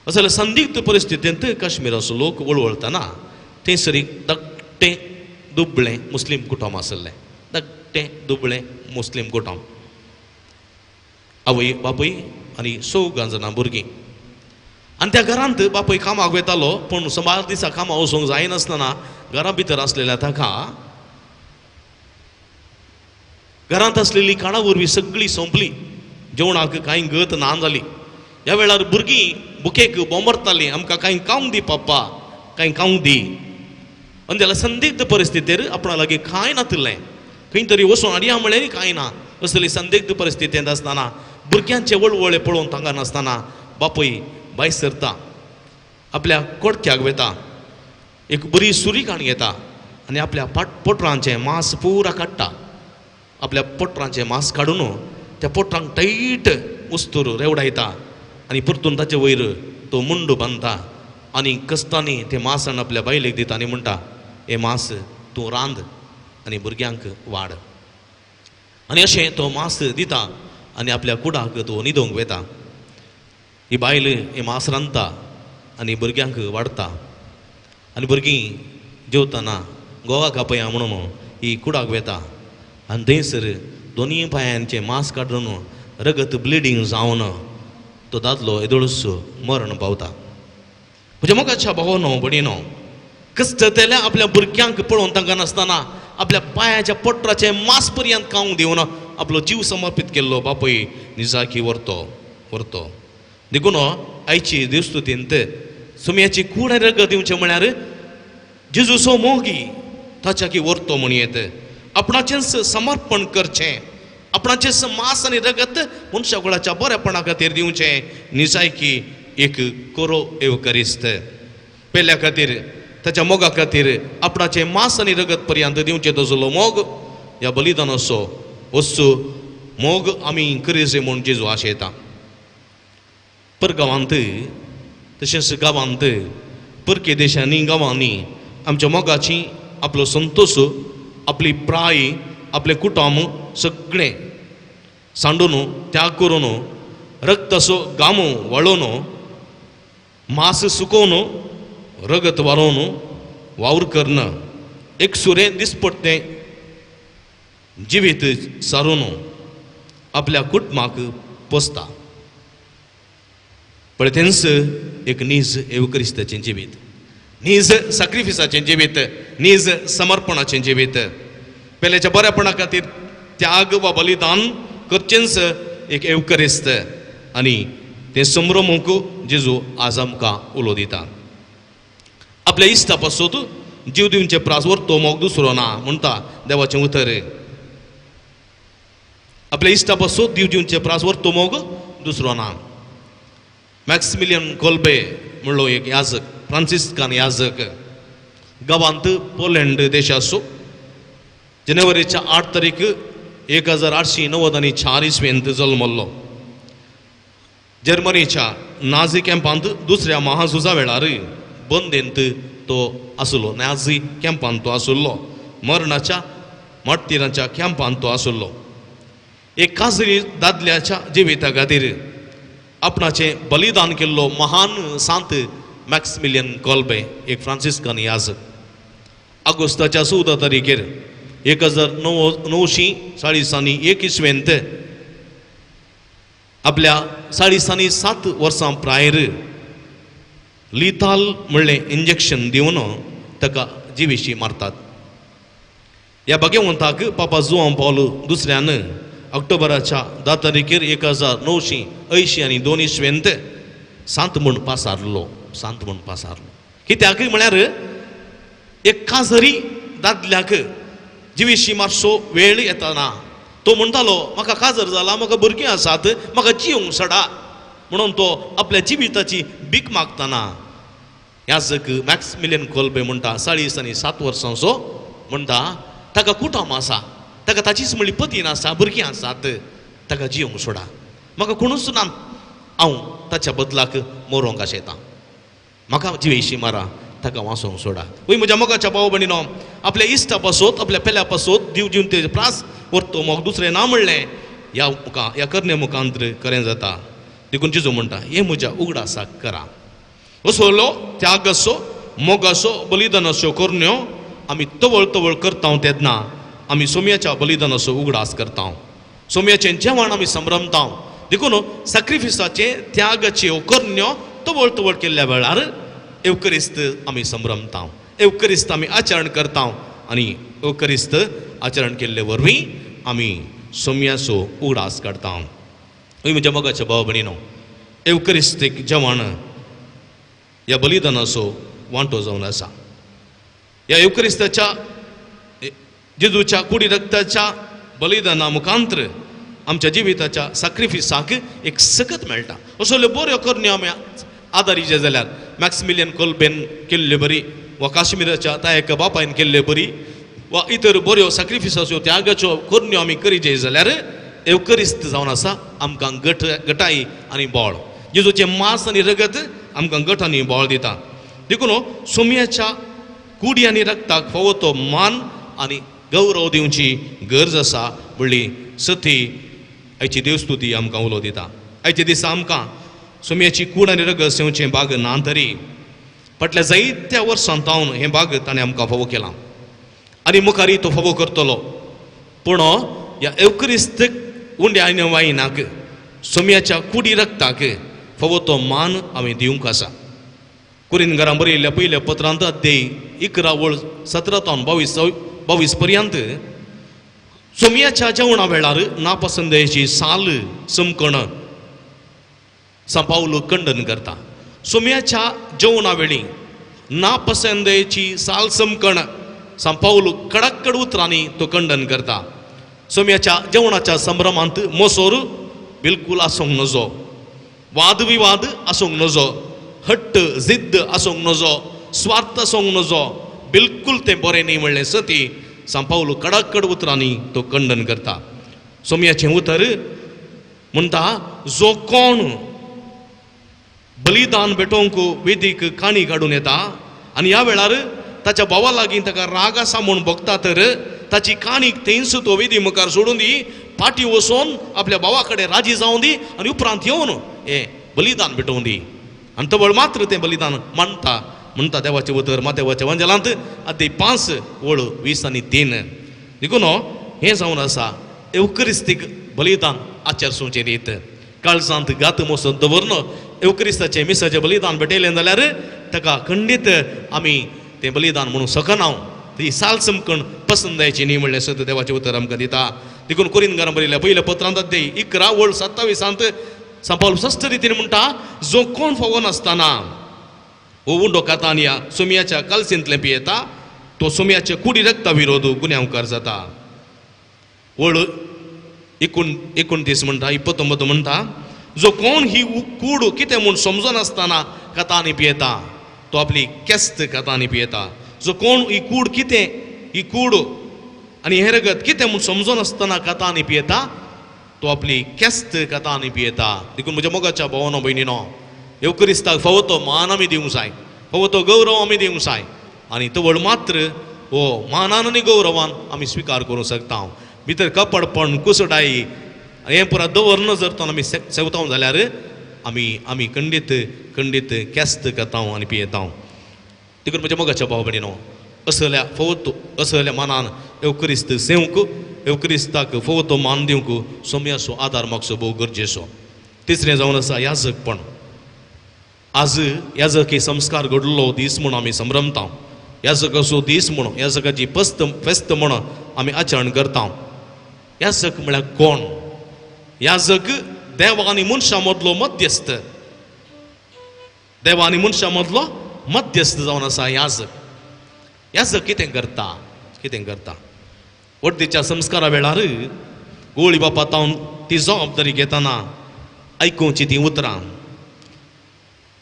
असले संदिग्ध परिस्थितींत काश्मीराचो लोक वळवळतना थंयसर एक धाकटें दुबळें मुस्लीम कुटुंब आसलें. धाकटें दुबळें मुस्लीम कुटुंब, आवय बापूय आनी चौगां जाणां भुरगीं. आनी त्या घरांत बापूय कामाक वतालो, पूण सुमार दिसा कामाक वचूंक जायनासतना घरा भितर आसलेल्या ताका घरांत आसलेली काणा वरवीं सगळी सोंपली, जेवणाक कांय गत ना जाली. ह्या वेळार भुरगीं बुकेक बोंबरतालीं, आमकां कांय खावंक दी पप्पा, कांय खावंक दी. आनी जाल्यार संदिग्ध परिस्थितीर आपणा लागीं कांय नातिल्लें, खंय तरी वचून हाडया म्हळें कांय ना. असली संदिग्ध परिस्थितींत आसतना भुरग्यांचे वळवळे पळोवन तांकां नासतना बापूय भायर सरता, आपल्या कोडक्याक वता, एक बरी सुरी काण घेता आनी आपल्या पोटरांचें मांस पुरा काडटा. आपल्या पोटरांचें मांस काडून त्या पोटरांक टायट उस्तूर रेवडायता आनी परतून ताचे वयर तो मुंडो बांदता आनी कस्तांनी तें मांस आपल्या बायलेक दिता आनी म्हणटा, हें मांस तूं रांद आनी भुरग्यांक वाड. आनी अशें तो मांस दिता आनी आपल्या कुडाक तो न्हिदोवंक वता. ही बायल हें मांस रांदता आनी भुरग्यांक वाडटा आनी भुरगीं जेवतना गोवा कापया म्हणून ही कुडाक वता आनी थंयसर दोनूय पांयांचें मांस काडून रगत ब्लिडींग जावन तो दादलो येदोळसो मरण पावता. म्हज्या मोगाच्या भावानो भयणीनो, कश्टतेल्या आपल्या भुरग्यांक पळोवन तांकां नासतना आपल्या पांयाच्या पोटराचें मांस पर्यंत खावंक दिवन आपलो जीव समर्पीत केल्लो बापूय निजाकी व्हरतो व्हरतो. देखून आयची देवस्तुतींत सुम्याची कूड आनी रगत दिवचें म्हळ्यार जेजूचो मोगी ताच्या की व्हरतो म्हण येत, आपणाचेंच समर्पण करचें, आपणाचेंच मांस आनी रगत मनशा कुळाच्या बरेपणा खातीर दिवचें. निजायकी एक कोरो एवकरिस्त पेल्या खातीर, ताच्या मोगा खातीर आपणाचें मांस आनी रगत पर्यंत दिवचें तसलो मोग ह्या बलिदानाचो वस्तू मोग आमी करीजे म्हूण जेजू आशेता. परगांवांत तशेंच गांवांत परके देशांनी गांवांनी आमच्या मोगाची आपलो संतोश, आपली प्राय, आपलें कुटुंब सगळें सांडून त्याग करून रक्ताचो गामो वळोवन मांस सुकोवन रगत वारोवन वावर करून एक सुरें दिसपट्टें जिवीत सारून आपल्या कुटुंबाक पोसता. पळय तेंच एक नीज एवक्रिस्ताचें जिवीत, नीज साक्रिफिसाचें जिवीत, नीज समर्पणाचें जिवीत. पेल्याच्या बऱ्यापणा खातीर त्याग वा बलिदान करचेंच एक एवकरिस्त आनी तें संभ्रमूंक जेजू आज आमकां उलो दिता. आपल्या इश्टा पासून जीव दिवचे प्रास व्हरतो मोग दुसरो ना म्हणटा देवाचें उतर. आपल्या इश्टा पासून जीव दिवचे प्रास व्हरतो मोग दुसरो ना. मॅक्सिमिलियन कोल्बे म्हणलो एक याजक, फ्रांसिस्कान याजक, गांवांत पोलंड देशाचो, जानेवारीच्या 8 तारीख 1894 इसवेंत जल्मल्लो. जर्मनीच्या नाझी कॅम्पांत दुसऱ्या महाझुजा वेळार बंदेंत तो आसलो, नाझी कॅम्पांत तो आसलो. मरणाच्या मार्टिरांच्या कॅम्पांत तो आशिल्लो. एक काजरी दादल्याच्या जिविता खातीर आपणाचें बलिदान केल्लो महान सांत मॅक्समिलियन कोल्बे एक फ्रांसिस्कन याजक. ऑगस्टाच्या 14 तारखेर 1941 इसवेंत आपल्या 47 वर्सां प्रायर लिताल म्हणलें इंजेक्शन दिवन ताका जिविशी मारतात. ह्या भाग्यवंताक पापा जुआंव पावलो दुसऱ्यान ऑक्टोबराच्या 10 तारखेर 1982 इसवेंत सांत म्हूण पासारलो, सांत म्हूण पासारलो. कित्याक म्हळ्यार एक काजरी दादल्याक जिविशी मातसो वेळ येतना तो म्हणटालो म्हाका काजर जाला, म्हाका भुरगीं आसात, म्हाका जिवंक सडा म्हणून तो आपल्या जिविताची भीक मागतना याजक मॅक्समिलियन कोल्बे म्हणटा 47 वर्सांचो म्हणटा ताका कुटुंब आसा, ताका ताचीच म्हणली पतीन आसा, भुरगीं आसात, ताका जिवंक सोडा, म्हाका कोणूच ना, हांव ताच्या बदलाक मरोंक आशेता, म्हाका जिवेशी मारा, ताका वाचोवंक सोडा. वय म्हज्या मोगाच्या भाव भयणीनो, आपल्या इश्टा पासत आपल्या पेल्या पासत दिव जीवन ते प्रास व्हरतो मोग दुसरें ना म्हणलें ह्या मुखा ह्या करणे मुखांतर करें जाता. देखून जेजू म्हणटा हें म्हज्या उगडासाक करा. असलो त्यागाचो मोगाचो बलिदानाच्यो करण्यो आमी तवळ तवळ करता तेन्ना आमी सोम्याच्या बलिदानाचो उगडास करता, सोम्याचें जेवण आमी संभ्रमता. देखून सॅक्रिफिसाचें त्यागाच्यो करण्यो तवळ तवळ केल्ल्या वेळार एवकरिस्त आमी संभ्रमता, एवकरिस्त आमी आचरण करता आनी एवकरिस्त आचरण केल्ले वरवीं आमी सोम्याचो उगडास काडता. हय म्हज्या मोगाच्या भाव भयणीनो, एवकरिस्तीक जेवण ह्या बलिदानाचो वांटो जावन आसा. ह्या एवकरिस्ताच्या जेजूच्या कुडी रक्ताच्या बलिदाना मुखांतर आमच्या जिविताच्या सॅक्रिफिसाक एक सकत मेळटा. असल्यो बऱ्यो करण्यो आमी आदारीचे जाल्यार मॅक्समिलियन कोल्बेन केल्ले बरी वा काश्मीराच्या त्या एका बापायन केल्ले बरी वा इतर बऱ्यो सॅक्रिफिसाच्यो त्यागाच्यो करण्यो आमी करीचे जाल्यार एवकरिस्त जावन आसा आमकां गट गटाई आनी बळ. जेजूचें मांस आनी रगत आमकां गट आनी बळ दिता. देखून सोम्याच्या कुडी आनी रक्ताक फावो तो मान आनी गौरव दिवची गरज आसा म्हणली सती आयची देवस्तुती आमकां उलो दिता. आयच्या दिसा आमकां सोम्याची कूड आनी रगत सेवचें बाग ना तरी फाटल्या जायत्या वर्सां तावन हें बाग ताणें आमकां फावो केलां आनी मुखारय तो फावो करतलो. पूण ह्या एवकरिस्तीक उंड्या आनी वायनाक सोम्याच्या कुडी रक्ताक फावो तो मान हांवें दिवंक आसा. कुरिनगरां बरयल्ल्या पयल्या पत्रांत अध्याय 11 वळ 17 तावन 22 पर्यंत सोम्याच्या जेवणा वेळार नापसंदयेची साल चमकण सांपावलो खंडन करता. सोम्याच्या जेवणा वेळी नापसंदयेची साल चमकण सांपावलो कडक्कड उतरांनी तो खंडन करता. सोम्याच्या जेवणाच्या संभ्रमांत मोसोर बिलकूल आसूंक नजो, वादविवाद आसूंक नजो, हट्ट जिद्द आसूंक नजो, स्वार्थ आसूंक नजो, बिलकूल तें बरें न्ही म्हणलें सती सांपावलो कडक्कड उतरांनी तो खंडन करता. सोम्याचें उतर म्हणटा जो कोण बलिदान भेटोवंक वेदीक काणी काडून येता आनी ह्या वेळार ताच्या भावा लागीं ताका राग आसा म्हूण भोगता तर ताची काणीक थंयच तो वेदी मुखार सोडून दी, पाटी वचोन आपल्या भावा कडेन राजी जावन दी आनी उपरांत येवन हें बलिदान भेटोवन दी आनी तवळ मात्र तें बलिदान मानता म्हणटा देवाचें उतर मातेवाच्या वंजलांत अध्याय 5 वळ 20 आनी 3. देखून हें जावन आसा एवकरिस्तीक बलिदान आचरसूचें रीत. काळजांत गात मोसत दवरन एवकरिस्ताचें मिसाचें बलिदान भेटयलें जाल्यार ताका खंडीत आमी तें बलिदान म्हणूंक शकना. ती साल चमकण पसंदायची न्ही म्हणलें सत देवाचें उतर आमकां दिता. देखून कोरिनगरां बरयल्या पयल्या पत्रांत अध्याय 11 वळ 27 सांपावल स्पश्ट रितीन म्हणटा जो कोण फावो नासतना हो उंडो खाता आनी ह्या सोम्याच्या कालसेंतलें पियेता तो सोम्याच्या कुडी रक्ता विरोध गुन्यांवकार जाता. वळ 29 म्हणटा 29 म्हणटा जो कोण ही कूड कितें म्हूण समजनासतना खाता आनी पियेता तो आपली केस्त खाता आनी पियेता. जो कोण ही कूड कितें ही कूड आनी हें रगत कितें म्हूण समजनासतना खाता आनी पियेता तो आपली केस्त खाता आनी पियेता. देखून म्हज्या मोगाच्या भावानो भयणीनो, एवकरिस्ताक फावो तो मान आमी दिवंक जाय, फावो तो गौरव आमी दिवंक जाय आनी तवळ मात्र हो मानान आनी गौरवान आमी स्विकार करूंक शकता. भितर कपडपण कुसडाई हें पुरा दवरना जर तो आमी सेवता जाल्यार आमी आमी खंडीत खंडीत केस्त करता आनी पियेता. देखून म्हज्या मोगाच्या भाव भयणीनो, असल्या फवतो असल्या मानान एवक्रिस्त सेवंक, एवक्रिस्ताक फवतो मान दिवंक सोम्याचो आदार मागचो भोव गरजेचो. तिसरें जावन आसा याजकपण. आज याजकी संस्कार घडलो दीस म्हूण आमी संभ्रमता, याजकाचो दीस म्हूण, याजकाची पस्त फेस्त म्हूण आमी आचरण करता. याजक म्हळ्यार कोण? याजक देव आनी मनशां मदलो मध्यस्थ, देव आनी मनशां मदलो मध्यस्थ जावन आसा याजक. याजक कितें करता? कितें करता? वड्डीच्या संस्कारा वेळार गोळी बापा तावन ती जबाबदारी घेतना आयकुची ती उतरां,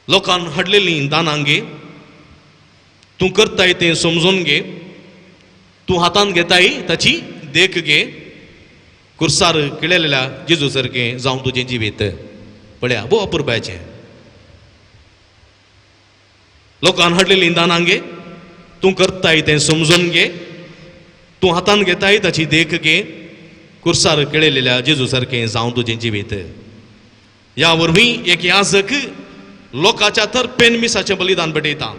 लोकान हाडलेलीं दानां घे, तूं करताय तें समजून घे, तूं हातान घेताय ताची देख घे, कुर्सार किळेलेल्या जेजू सारकें जावं तुजें जिवीत. पळया भोव अपुरबायचें. लोकान हाडलेलीं दानां घे, तूं करताय तें समजून घे, तूं हातान घेताय ताची देख घे, कुर्सार केळयलेल्या जेजू सारकें जावं तुजें जिवीत. ह्या वरवीं एक याजक लोकांच्या तर्पेन मिसाचें बलिदान भेटयता,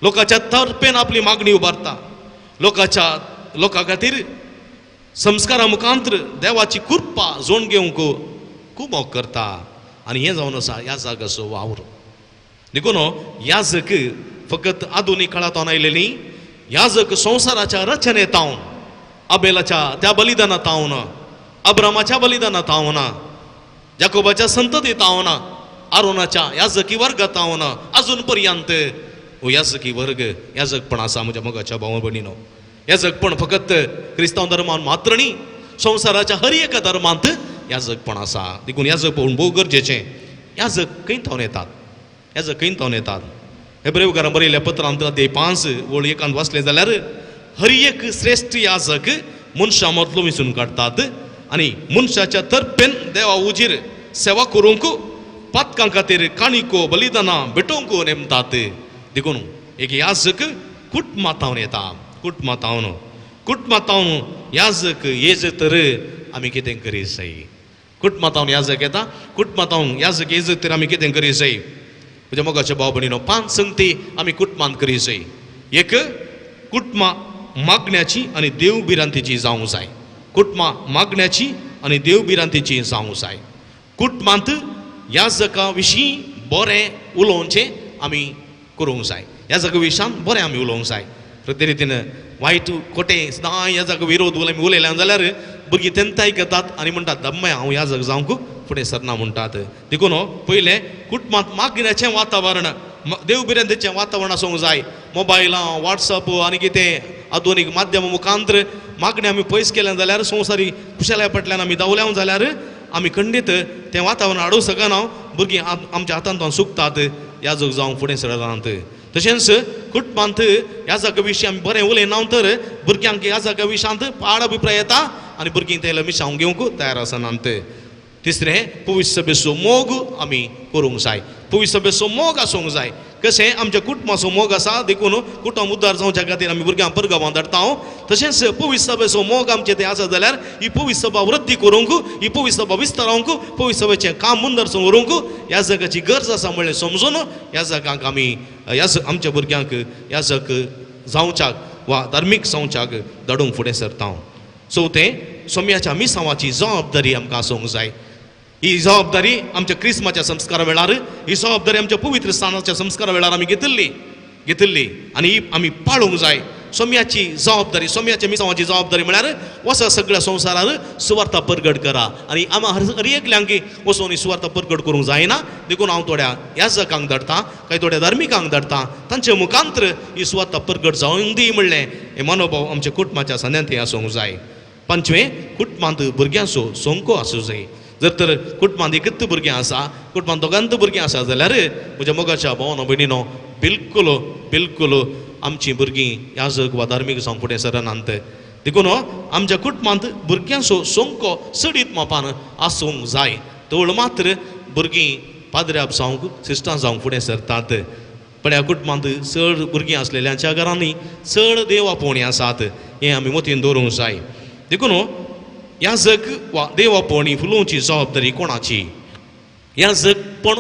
लोकांच्या तर्पेन आपली मागणी उबारता, लोकांच्या लोकां खातीर संस्कारा मुखांत्र देवाची कृपा जोड घेवंक कुमोक करता. आनी हें जावन आसा याजकाचो वावर. देखून याजक फकत आधुनीक काळांत आयलेली, याजक संवसाराच्या रचनेत हांव, अबेलाच्या त्या बलिदानात हांव, अब्रामाच्या बलिदानात हांव, जाकोबाच्या संततीत हांव, आरोनाच्या याजकी वर्गात हांव, अजून पर्यंत हो याजकी वर्ग याजकपण आसा म्हज्या मोगाच्या भाव भयणीनो. याजकपण फकत क्रिस्तांव धर्मान मात्र न्ही, संवसाराच्या हर एका धर्मांत याजकपण आसा. देखून याजकपण भोव गरजेचें. याजक खंय थावन येतात? याजक खंय थावन येतात? हेब्रेवकारां बरयल्ल्या पत्रांत अध्याय 5 ओळ 1 वाचलें जाल्यार हर एक श्रेश्ठ याजक मनशां मदलो वेंचून काडटात आनी मनशाच्या तर्पेन देवा उजीर सेवा करूंक पातकां खातीर काणिको बलिदानां भेटोवंक नेमतात. देखून एक याजक कुटुंबांत येता, कुटुंबांत कुटुंबांत याजक येज तर आमी कितें करी जाय? कुटुंबांत याजक येता, कुटुंबांत याजक येज तर आमी कितें करी जाय? म्हज्या मोगाच्या भाव भयणीनो, 5 संगती आमी कुटुंबांत करी जाय. एक, कुटुंबां मागण्याची आनी देव भिरांतीची जावंक जाय. कुटुंबां मागण्याची आनी देव भिरांतीची जावंक जाय. कुटुंबांत याजका विशीं बरें उलोवचें आमी करूंक जाय. याजका विशयान बरें आमी उलोवंक जाय. प्रत्येक रितीन वायट खोटें सदां याजक विरोध आमी उलयल्या जाल्यार भुरगीं तेंताय आयकतात आनी म्हणटात दम्मय हांव याजक जावंक फुडें सरना म्हणटात. देखून पयलें कुटुंबांत मागण्याचें वातावरण, देव भिरांतेचें वातावरण आसूंक जाय. मोबायलां, वॉट्सअप आनी कितें आधुनीक माध्यम मुखांत्र मागणें आमी पयस केलें जाल्यार संवसारी खुशालाय फाटल्यान आमी धांवल्या जाल्यार आमी खंडीत तें वातावरण हाडूंक शकना. भुरगीं आमच्या हातांत सुकतात, याजक जावंक फुडें सरनात. तशेंच कुटुंबांत याजका विशीं आमी बरें उलयना तर भुरग्यांक याजका विशयांत पाड अभिप्राय येता आनी भुरगीं तें मिशांव घेवंक तयार आसनात. तिसरें, पवित्र सभेचो मोग आमी करूंक जाय. पवित्र सभेचो मोग आसूंक जाय. कशें आमच्या कुटुंबाचो मोग आसा देखून कुटुंब उद्धार जावच्या खातीर आमी भुरग्यांक परगांवांत धाडटा. तशेंच पवित्र सभेचो मोग आमचे थंय आसा जाल्यार ही पवित्र सभा वृद्धी करूंक, ही पवित्र सभा विस्तारोवंक, पवित्र सभेचें काम मुंदरसून व्हरूंक याजकाची गरज आसा म्हणलें समजून याजकांक आमी याजक आमच्या भुरग्यांक याजक जावच्याक वा धार्मीक जावच्याक धाडूंक फुडें सरता. चवथें, सोम्याच्या मिसांवाची जबाबदारी आमकां आसूंक जाय. ही जबाबदारी आमच्या क्रिस्माच्या संस्कारा वेळार, ही जबाबदारी आमच्या पवित्र स्थानाच्या संस्कारा वेळार आमी घेतिल्ली आनी ही आमी पाळूंक जाय. सोम्याची जबाबदारी, सोम्याच्या मिसांवाची जबाबदारी म्हळ्यार वचा सगळ्या संवसारार सुवार्ता परगट करा. आनी आमा हर एकल्यांक वचून ही सुवार्ता परगट करूंक जायना. देखून हांव थोड्या याजकांक धाडटा, कांय थोड्या धार्मिकांक धाडटा, तांचे मुखांत्र ही सुवार्ता परगट जावंक दी म्हणलें हें मनोभाव आमच्या कुटुंबाच्या सांद्यांत आसूंक जाय. पांचवें, कुटुंबांत भुरग्यांचो सोंको आसूं जाय. जर तर कुटुंबांत एकच भुरगें आसा, कुटुंबांत दोगांत भुरगीं आसा जाल्यार म्हज्या मोगाच्या भावानो भयणीनो, बिलकुल बिलकुल आमचीं भुरगीं याजक वा धार्मीक जावंक फुडें सरनात. देखून आमच्या कुटुंबांत भुरग्यांचो सोंको चडीत मापान आसूंक जाय. तवळ मात्र भुरगीं पाद्र्याब जावंक, सिस्टां जावंक फुडें सरतात. पण ह्या कुटुंबांत चड भुरगीं आसलेल्यांच्या घरांनी चड देव आपोवणी आसात हें आमी मतीन दवरूंक जाय. देखून याजक वा देव आपोवणी फुलोवची जबाबदारी कोणाची? याजकपण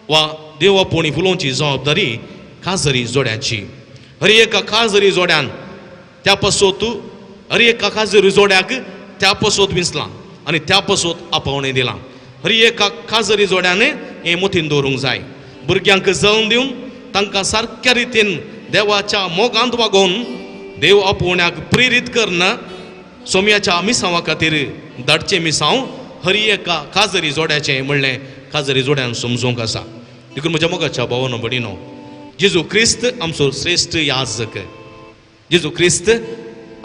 वा देव आपोवणी फुलोवची जबाबदारी खाजरी जोड्याची. हर एका खाजरी जोड्यान त्या पासत, हर एका खाजरी जोड्याक त्या पासत विंचलां आनी त्या पासत आपोवणें दिलां. हर एका खाजरी जोड्यान हें मतीन दवरूंक जाय. भुरग्यांक जल्म दिवन तांकां सारक्या रितीन देवाच्या मोगांत वागोवन देव आपोवण्याक प्रेरीत करना सोम्याच्या मिसांवा खातीर धाडचें मिसांव हर एका खाजरी जोड्याचें म्हणलें खाजरी जोड्यान समजूंक आसा. देखून म्हज्या मोगाच्या भावानो भयणीनो, जेजू क्रिस्त आमचो श्रेश्ठ याजक. जेजू क्रिस्त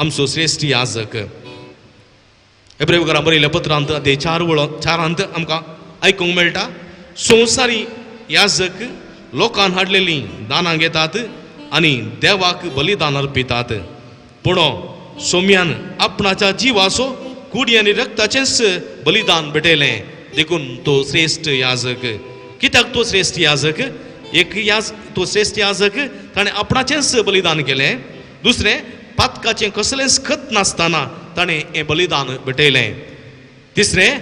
आमचो श्रेश्ठ याजक. एब्रेवकारां बरयल्ल्या पत्रांत ते 4 वळ 4 आमकां आयकूंक मेळटा, संवसारी याजक लोकान हाडलेलीं दानां घेतात आनी देवाक बलिदान अर्पितात, पूण सोम्यान आपणाच्या जिवाचो कुडी आनी रक्ताचेंच बलिदान भेटयलें, देखून तो श्रेश्ठ याजक. कित्याक तो श्रेश्ठ याजक? एक याज तो श्रेश्ठ याजक ताणें आपणाचेंच बलिदान केलें. दुसरें, पातकाचें कसलेंच खत नासतना ताणें हें बलिदान भेटयलें. तिसरें,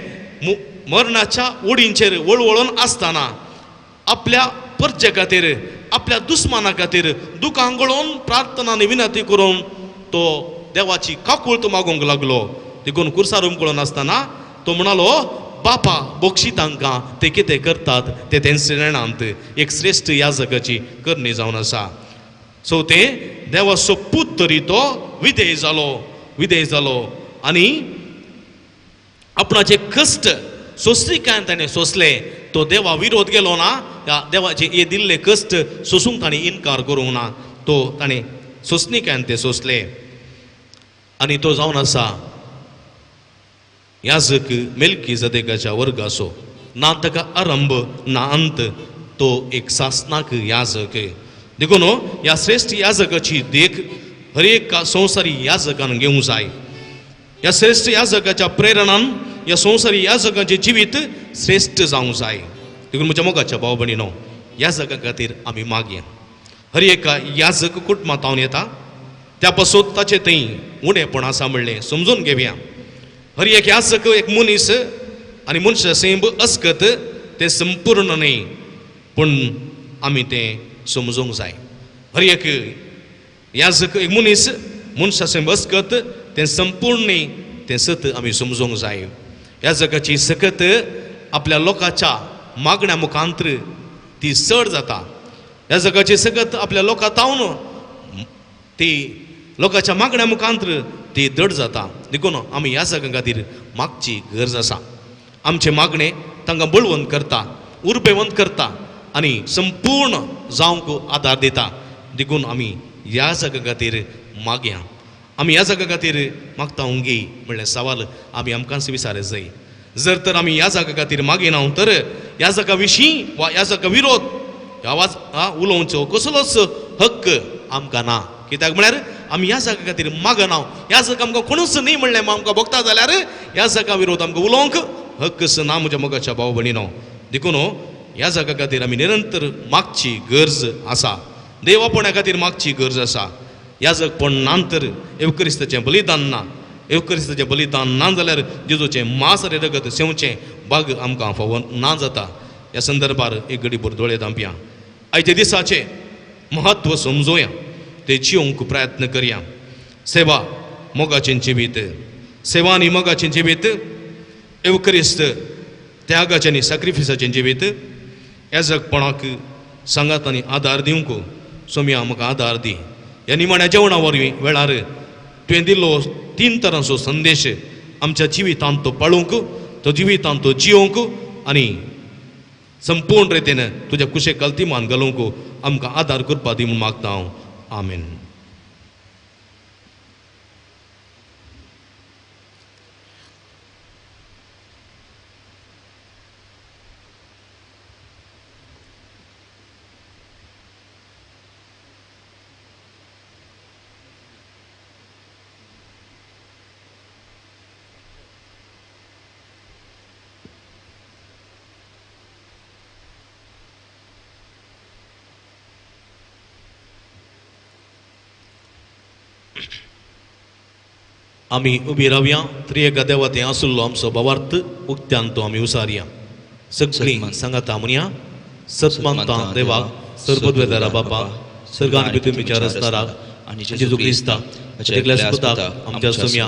मरणाच्या ओडींचेर वळवळून आसतना आपल्या परजे खातीर, आपल्या दुस्माना खातीर दुकां गळोवन प्रार्थना आनी विनंती करून तो देवाची काकूळत मागूंक लागलो. देखून कुर्सार उमकळून आसतना तो म्हणालो, बापा बक्षी तांकां, ते कितें करतात ते तेंचे नेणांत. एक श्रेश्ठ याजकाची करणी जावन आसा. सो ते देवाचो पूत तरी तो विधेय जालो, विधेय जालो आनी आपणाचे कश्ट सोंसणीकायेन ताणें सोंसले. तो देवा विरोध गेलो ना, ह्या देवाचे हे दिल्ले कश्ट सोंसूंक ताणें इनकार करूंक ना, तो ताणें सोंसणीकायेन ते सोंसले आनी तो जावन आसा याजक मेलकी जदेकाच्या वर्गाचो. ना ताका आरंभ ना अंत, तो एक सासनाक याजक. देखून ह्या श्रेश्ठ याजकाची देख हर एका संवसारी याजकान घेवंक जाय. ह्या श्रेश्ठ याजकाच्या प्रेरणान ह्या संवसारी याजकाचें जिवीत श्रेश्ठ जावंक जाय. देखून म्हज्या मोगाच्या भाव भयणीनो, याजका खातीर आमी मागया. हर एका याजक कुटुंबांत येता त्या पासून ताचें थंय उणेपण आसा म्हणलें समजून घेवया. हर एक याजक एक मनीस आनी मनशा सैम अस्कत तें संपूर्ण न्हय, पूण आमी तें समजूंक जाय. हर एक याजक एक मनीस मनशा सैम अस्कत तें संपूर्ण न्हय, तें सत आमी समजूंक जाय. याजकाची सकत आपल्या लोकांच्या मागण्या मुखांतर ती चड जाता. याजकाची सकत आपल्या लोकां तावन ती लोकांच्या मागण्या मुखांतर ती दड जाता. देखून आमी याजकां खातीर मागची गरज आसा. आमचें मागणें तांकां बळवंत करता, उर्बेवंत करता आनी संपूर्ण जावंक आदार दिता. देखून आमी याजकां खातीर मागया. आमी याजकां खातीर मागता उंगी म्हणलें सवाल आमी आमकांच विचारत जाय. जर तर आमी याजका खातीर मागिना तर याजका विशीं वा याजका विरोध आवाज उलोवचो कसलोच हक्क आमकां ना. कित्याक म्हळ्यार आमी याजका खातीर मागना. याजक आमकां कोणूच न्ही म्हणलें आमकां भोगता जाल्यार याजका विरोध आमकां उलोवंक हक्कच ना म्हज्या मोगाच्या भाव भयणीनो. देखून याजका खातीर आमी निरंतर मागची गरज आसा. देवापणा खातीर मागची गरज आसा. याजकपण ना तर एवक्रिस्ताचें बलिदान ना. एवक्रिस्ताचें बलिदान ना जाल्यार जेजूचें मांस आनी रगत सेवचें बाग आमकां फावो ना जाता. ह्या संदर्भार एक घडीभर दोळे धांपया. आयच्या दिसाचें म्हत्व समजोया, ते जिवंक प्रयत्न करया. सेवा मोगाचें जिवीत, सेवा आनी मोगाचें जिवीत, एवक्रिस्त त्यागाचें आनी सॅक्रिफिसाचें जिवीत, याजकपणाक सांगात आनी आदार दिवंक सोम्या म्हाका आदार दी. ह्या निमाण्या जेवणा वरवीं वेळार तुवें दिल्लो 3 तरांचो संदेश आमच्या जिवितांत तो पाळूंक, तो जिवितांत तो जियोवंक आनी संपूर्ण रितीन तुज्या कुशेक कल्तिमान घालूंक आमकां आदार करपा दी म्हूण मागता हांव. आमेन. आमी उबी रावया. त्रिएका देवा तें आसुल्लो आमचो भावार्थ उक्त्यान तो आमी उसारया. सगळीं सांगाता म्हणया. सतमानता देवाक सर्वद्वेदारा बापा सर्गान भितर तुमच्या रसणाराक आनी जेजू क्रिस्ताक ताच्या पुताक आमच्या सोम्या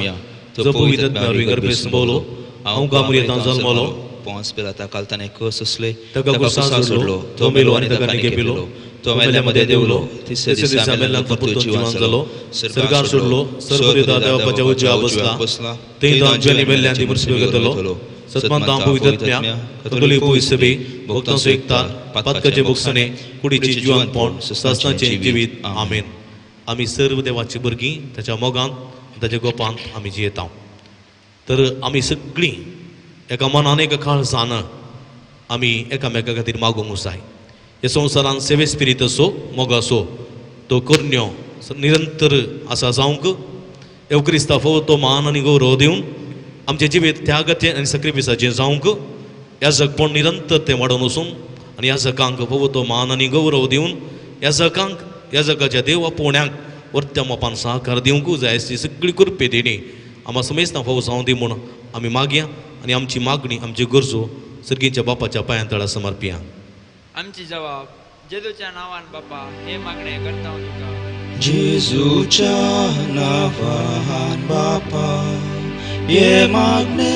जो पवित्र आत्म्या गर्भे संभवलो हांव कामुर्येतां जल्मलो पोंस पिलाता काल ताणें कस असले ताका कुर्सान सोडलो तो मेलो आनी ताका निकेपिलो तो मेल्या मदें देवलो तिसऱ्या दिसा मेल्ल्यान परतून जिवान जालो सर्गार सोडलो सर्वदेता देवाच्या उजव्या बसला थंय तो आमच्या मेल्ल्यान ती मुर्सबे घेतलो सतमानता पवित्र आत्म्या कथोलीक पवित्र सभे भक्तांचो एकतार पातकाचे भोगसणे कुडीची जिवानपण सासनाचें जिवीत. आमेन. आमी सर्व देवाची भुरगीं ताच्या मोगांत ताच्या गोपांत आमी जियेता. तर आमी सगळीं एका मनान एका काळजान आमी एकामेका खातीर मागूंक जाय. ह्या संवसारान सेवे स्पिरीत असो मोग असो तो करण्यो निरंतर आसा जावंक एव क्रिस्ता फावो तो मान आनी गौरव दिवन आमचें जिवीत त्यागाचें आनी सक्रिफिसाचें जावंक ह्या जगपण निरंतर तें वाडोवन वचून आनी ह्या जगांक फावो तो मान आनी गौरव दिवन ह्या जगांक ह्या जगाच्या देव आपोवण्याक वर्त्या मोपान सहकार दिवंक जाय ती सगळी कृपे दिणी आमकां समेस्तां फावो जावं दी म्हूण आमी मागया आनी आमची मागणी आमची गरजो सर्गीच्या बापाच्या पांयां तळा समर्पिया. आमची जवाब जेजूच्या नांवान बापा हे मागणे करता हांव तुका. जेजूच्या नांवान बापा हे मागणे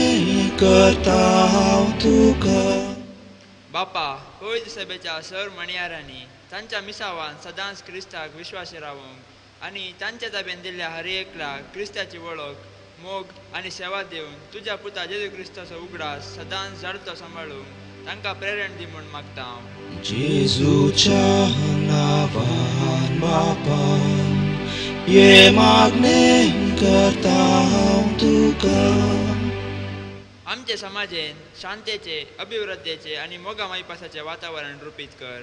करता हांव तुका. बापा पवित्र सभेच्या सर मणयारांनी तांच्या मिसावान सदांच क्रिस्ताक विश्वासी रावंक आनी तांच्या ताब्यान दिल्ल्या हर एकल्याक क्रिस्ताची वळख मोग आनी सेवा दिवन तुज्या पुता जेजू क्रिस्ताचो उगडास सदांच जाणतो सांबाळूंक तांकां प्रेरण दी म्हूण मागता हांव. जेजूच्या नांवान बापा हे मागणे करता हांव तुका. आमचे समाजेन शांतेचे अभिवृद्धीचे आनी मोगा मायपासाचें वातावरण रुपीत कर.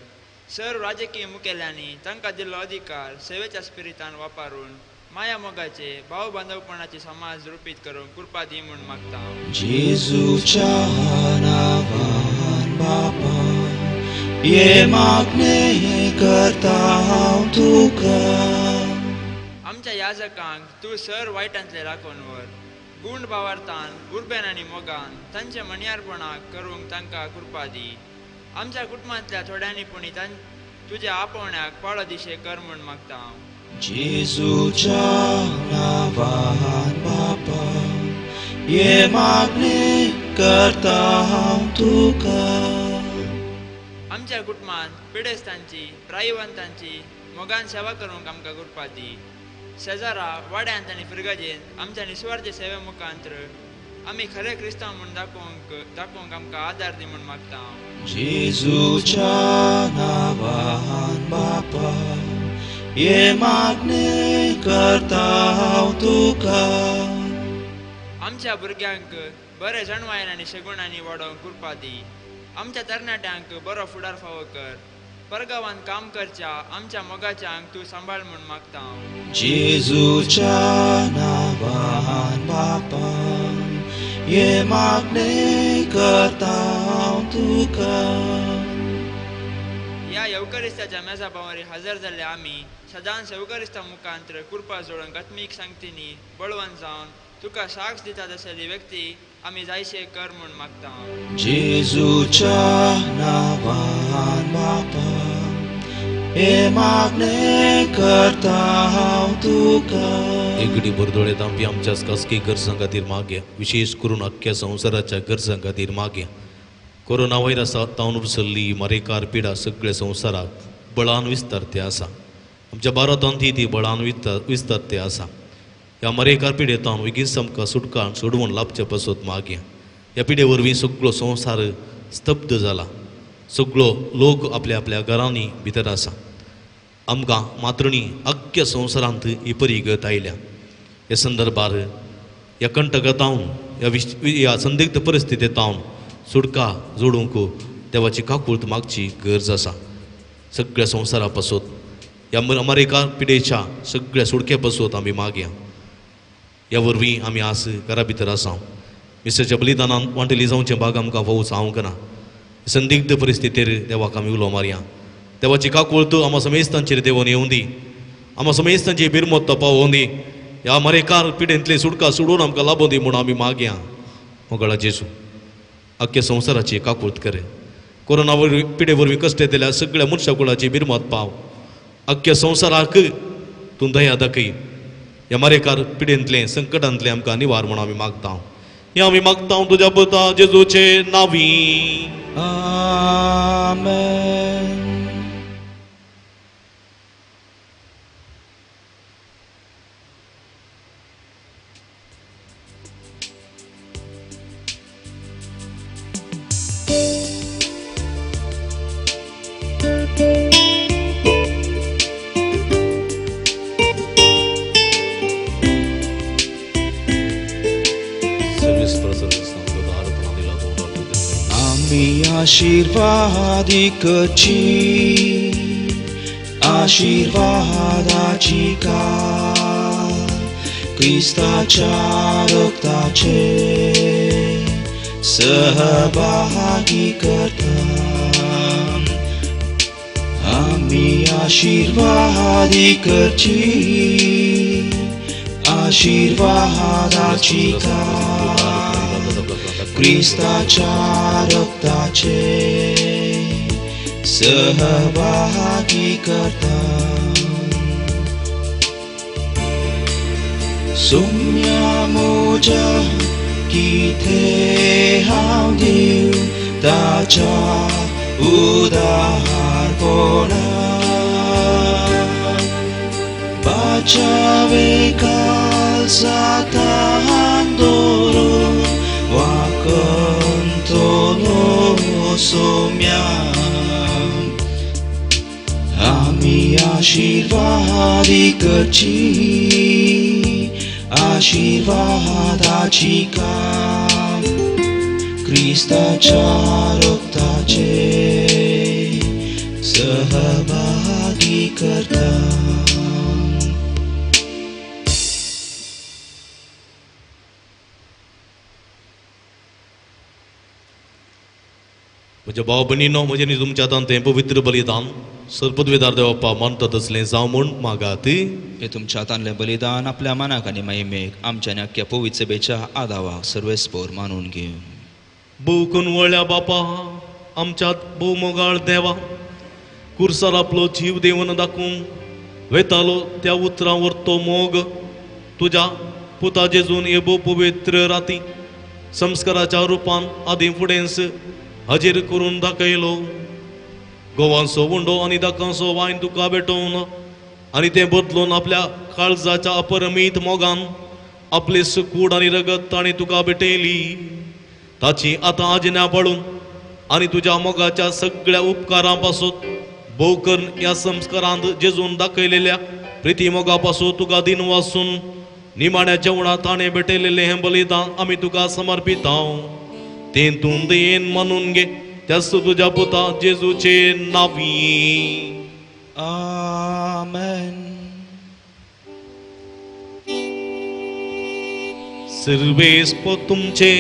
सर्व राजकीय मुखेल्यांनी तांकां दिल्लो अधिकार सेवेच्या स्पिरितान वापरून माया मोगाचे भाव बांधवपणाचे समाज रुपीत करूंक कृपा दी म्हूण मागता हांव. जेजूच्या नांवान बापा हे मागणे करता हांव तुका. आमच्या याजकांक तूं सर वायटांतले राखून व्हर. गुण भावार्थान उर्बेन आनी मोगान तांचे मणयारपणाक करूंक तांकां कृपा दी. आमच्या कुटुंबांतल्या थोड्यांनी पुणी तुज्या आपोवण्याक पाळो दिशे कर म्हूण मागता हांव. जेजूच्या नांवान बापा हे मागणे करता हांव तुका. आमच्या कुटुंबांत पिडेस्तांची प्रायवंतांची मोगान सेवा करूंक आमकां कृपा दी. शेजारा वाड्यांत आनी फिरगजेंत आमच्या निस्वार्थी सेवे मुखांत्र आमी खरे क्रिस्तांव म्हूण दाखोवंक आमकां आदार दी म्हूण मागता हांव. जेजूच्या नांवान बापा हे मागणे करता हांव तुका. आमच्या भुरग्यांक बरे जाणवायन आनी शगुणांनी वाडोवंक कृपा दी. आमच्या तरणाट्यांक बरो फुडार फावो कर. परगांवांत काम करच्या आमच्या मोगाच्यांक तूं सांबाळ म्हूण मागता हांव. जेजूच्या नांवान बापा हे मागणे करता हांव तुका. ह्या येवकरिस्ताच्या मेजा पावरी हजर जाल्ले आमी सदांच येवकरिस्ता मुखांत्र कृपा जोडून आत्मीक सांगतींनी बळवंत जावन तुका साक्ष दिता तसली व्यक्ती आमी जायशे कर म्हूण मागता हांव. जेजूच्या नांवान बापा हे मागणे करता हांव तुका. एगडी बरदोळे आमी आमच्या खासगी गरजां खातीर मागया, विशेश करून अख्ख्या संवसाराच्या गरजां खातीर मागया. कोरोना व्हायरसा तावन उपसल्ली मारेकार पिडा सगळ्या संवसाराक बळान विस्तारते आसा. आमच्या भारतांत ती बळान विस्तारते आसा. ह्या मरेकार पिडेतावन बेगीन आमकां सुटका सोडवून लाभचे पासत मागया. ह्या पिडे वरवीं सगळो संवसार स्तब्ध जाला. सगळो लोक आपल्या आपल्या घरांनी भितर आसा. आमकां मातृणी अख्ख्या संवसारांत ही परिगत आयल्या. ह्या संदर्भार ह्या कंटकांत ह्या संदिग्ध परिस्थितींत सुटका जोडूंक देवाची काकूळत मागची गरज आसा. सगळ्या संवसारा पासत ह्या अमेरिका पिडेच्या सगळ्या सुटके पासत आमी मागया. ह्या वरवीं आमी आज घरा भितर आसा. मिसाच्या बलिदानान वांटेली जावचें भाग आमकां फावो जावंक ना. संदिग्ध परिस्थितीर देवाक आमी उलो मारया. देवाची काकूळत आमकां समेस्तांचेर देवून येवं दी. आमकां समेस्तांची बिरमत पावोवं दी. ह्या मरेकार पिडेंतले सुटका सोडून आमकां लाबों दी म्हूण आमी मागया. मोगाळा जेजू, अख्ख्या संवसाराची काकूर्त करे. कोरोना वरवीं पिडे वरवीं कश्ट येतल्या सगळ्या मनशा कुळाची बिरमत पाव. अख्ख्या संवसाराक तूं दया दाखय. ह्या मरेकार पिडेंतलें संकटांतलें आमकां निवार म्हूण आमी मागता. हें आमी मागता तुज्या पुता जेजूचे नांवी. आमेन. आशीर्वादी करची आशीर्वादाची काल क्रिस्ताच्या रक्ताचे सहभागी करता. आमी आशीर्वादी करची आशीर्वादाची काल क्रिस्ताच्या रक्ताचे सहभागी करता. सोम्या म्हज्या कितें हांव दिव ताच्या उदारपणा बाचावे काल सातान दवरून वाकंतलो सोम्या. आमी आशीर्वादी करची आशीर्वादाची काम क्रिस्ताच्या रक्ताचे सहभागी करता. म्हज्या भाव भयणीनो, म्हजें न्ही तुमच्या हातान तें पवित्र बलिदान सरपदवेदार देवप्पा मानता तसलें जावं म्हूण मागात. हे तुमच्या हातांतलें बलिदान आपल्या मनाक आनी महिमेक आमच्या आनी अख्ख्या पवित्र सभेच्या आदावाक सर्वेस्पोर मानून घेवं. भोव कुनवळ्या बापा, आमच्या भोव मोगाळ देवा, कुर्सार आपलो जीव देवन दाखोवंक वेतालो त्या उतरां वरतो मोग तुज्या पुता जेजून हे भोव पवित्र राती संस्काराच्या रुपान आदीं फुडेंच हाजीर करून दाखयलो. गोवांचो उंडो आनी दाकांचो वायन तुका भेटोवन आनी तें बदलून आपल्या काळजाच्या अपरमीत मोगान आपले सुकूड आनी रगत ताणें तुका भेटयली. ताची आतां आज्ञा पाळून आनी तुज्या मोगाच्या सगळ्या उपकारां पासून भोव करून ह्या संस्कारांत जेजून दाखयलेल्या प्रिती मोगा पासून तुका दिन वासून निमाण्या जेवणां ताणें भेटयलेलें हें बलिदान आमी तुका समर्पितांव. तें तूं दयेन मानून घे त्याच तुज्या पुता जेजूचे नांवी. आमेन. सर्वेस्प तुमचे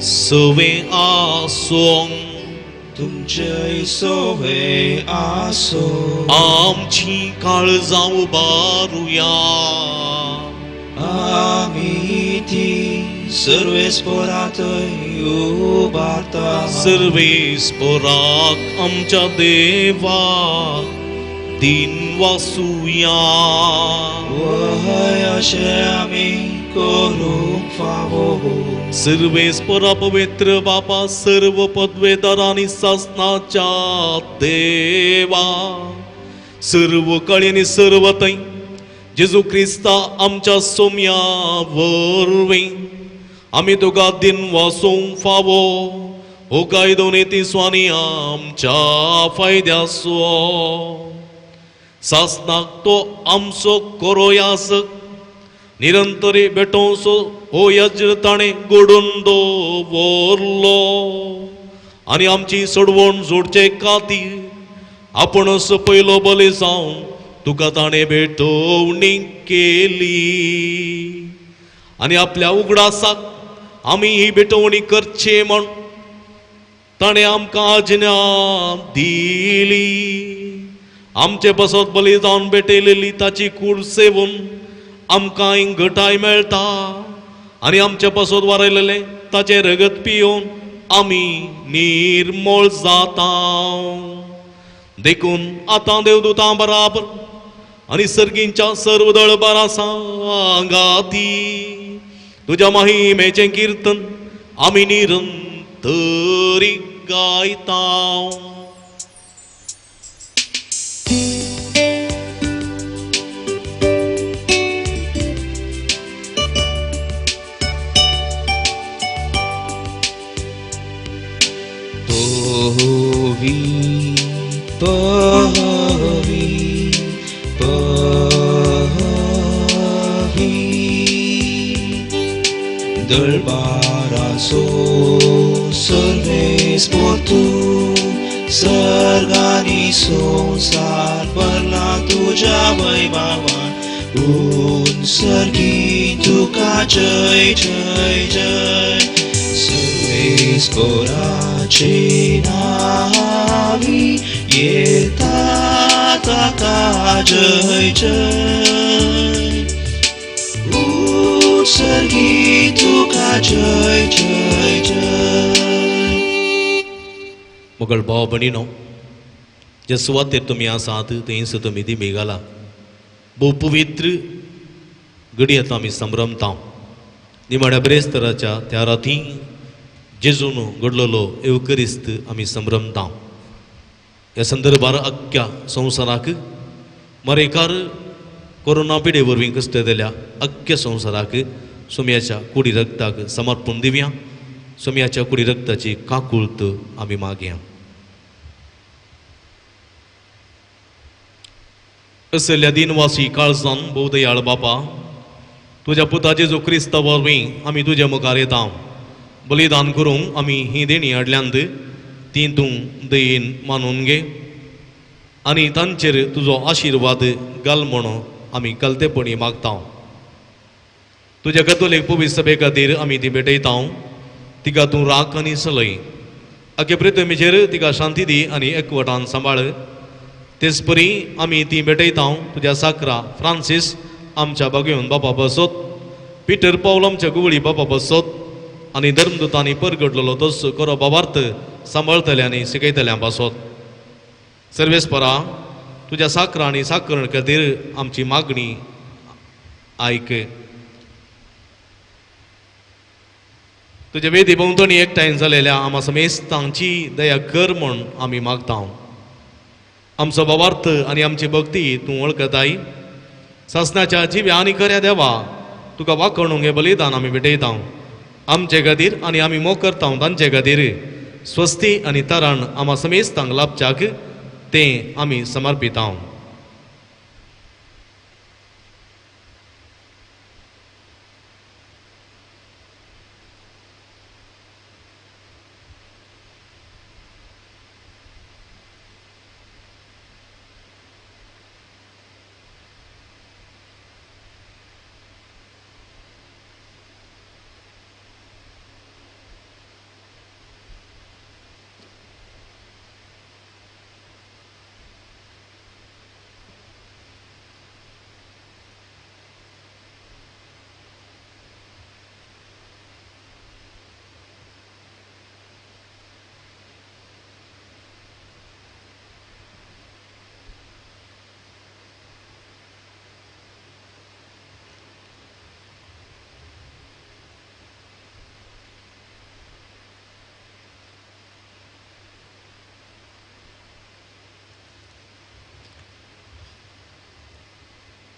सवे आसूं, तुमचे सवे आसूं. आमची काळजां उबारुया, आमी ती सर्वेस्पोरांतय उबारता. सर्वेस्पोराक आमच्या देवाक दिन वासुया. वहय अशें आमी करूंक फावो. सर्वेस्पोरा पवित्र बापा, सर्व पदवेदार आनी सासनाच्या देवा, सर्व कळी आनी सर्व थंय जेजू क्रिस्ता आमच्या सोम्या वरवीं आमी तुका दिन वासूंक फावो. हो कायदो नी स्वानी आमच्या फायद्याचो सासनाक तो आमचो कोरोयास निरंतरी भेटोवचो हो यज्ञ ताणें घडोवन दवरलो आनी आमची सोडवण जोडचे खातीर आपणच पयलो बली जावन तुका ताणें भेटवणी केली आनी आपल्या उगडासाक आमी ही भेटवणी करची म्हण ताणें आमकां आज्ञा दिली. आमचे बसत बली जावन भेटयलेली ताची कूड सेवून आमकां घटाय मेळटा आनी आमच्या पासत वारयलेलें ताचें रगत पियोवन आमी निर्मोळ जाता. देखून आतां देवदूतां बराबर आनी सर्गींच्या सर्व दळबारा सांगाती तुज्या महिमेचें किर्तन आमी निरंतरी गायता. Povi, povi, povi, दळबाराचो सर्वेस्पोर तूं सर्गानी संवसार भरला तुज्या वैभवान उन सर्गी तुका जय जय जय. सर्वेस्पोराचे नावी येता ताका जय जय. उत्सर्गी तुका जय जय जय. मोगल भाव भयणीनो, जे सुवातेर तुमी आसात थंयस तुमी दिमी घाला. भोव पवित्र घडयेंत आमी संभ्रमता. निमाण्या ब्रेस्तराच्या त्या राती जेजून घडलेलो येवकरिस्त आमी संभ्रमता. ह्या संदर्भार अख्ख्या संवसाराक मरेकार कोरोना पिडे वरवीं कश्ट दिल्या अख्ख्या संवसाराक सोम्याच्या कुडी रक्ताक समर्पण दिवया. सोम्याच्या कुडी रक्ताची काकूळत आमी मागया. असल्या दिनवासी काळजान भोव दयाळ बापा, तुज्या पुता जेजू क्रिस्ता वरवीं आमी तुज्या मुखार येता. बलिदान करूंक आमी ही देणी हाडल्यांत ती तूं दयेन मानून घे आनी तांचेर तुजो आशिर्वाद घाल म्हूण आमी कलतेपणी मागता. तुज्या कथोलीक पवित्र सभे खातीर आमी ती भेटयता. तिका तूं राख आनी सलय. आगे प्रितमीचेर तिका शांती दी आनी एकवटान सांबाळ. तेच परी आमी ती भेटयता तुज्या साकरा फ्रांसीस आमच्या बागेवन बापा बसत, पिटर पावल आमच्या गुवळी बापा बसत आनी धर्मदूतांनी परगटलेलो तस खरो बाबार्थ सांबाळतल्या आनी शिकयतल्या बसत. सर्वेस्परा तुज्या साकरा आनी साकरण खातीर आमची मागणी आयक. तुज्या वेदी भोंवतणी एकठांय जालेल्या आमा समेस्तांची दया कर म्हूण आमी मागता. आमचो बाबार्थ आनी आमची भक्ती तूं वळखताय. सासणाच्या जिव्या आनी खऱ्या देवा तुका वाखणूंक हें बलिदान आमी भेटयता. आमचे खातीर आनी आमी मोग करता तांचे खातीर स्वस्ती आनी तरण आमा समेस्तांक लाभच्याक तें आमी समर्पिता.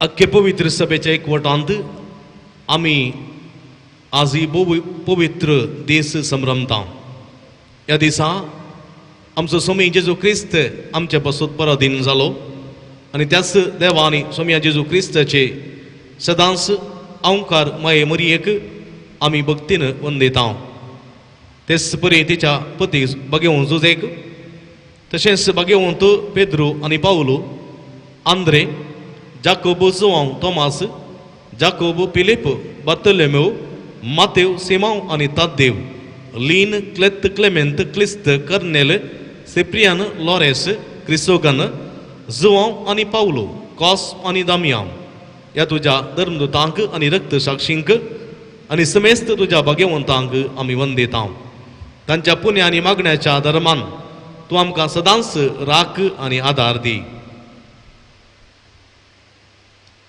अख्खे पवित्र सभेच्या एकवटांत आमी आजय भोव पवित्र दीस संभ्रमता. ह्या दिसा आमचो स्वामी जेजू क्रिस्त आमचे पासून पराधीन जालो आनी त्याच देवांनी स्वामी जेजू क्रिस्ताचे सदांच अंकार माये मरयेक आमी भक्तीन वंदिता. तेच परी तिच्या पती बागेवन जुजेक, तशेंच बागेवंत पेद्रू आनी पावलू, आंद्रे, जाकोब, जुवांव, तोमास, जाकोब, फिलीप, बार्तोलोमेव, मातेव, सिमांव आनी ताद्देव, लीन, क्लेत, क्लेमेंत, क्लिस्त, कर्नेल, सिप्रियान, लॉरेस, क्रिसोगन, जुवांव आनी पावलो, कॉस आनी दामियांव. ह्या तुज्या धर्मदूतांक आनी रक्तसाक्षींक आनी समेस्त तुज्या भाग्यवंतांक आमी वंदिता. तांच्या पुण्य आनी मागण्याच्या धर्मान तूं आमकां सदांच राख आनी आदार दी.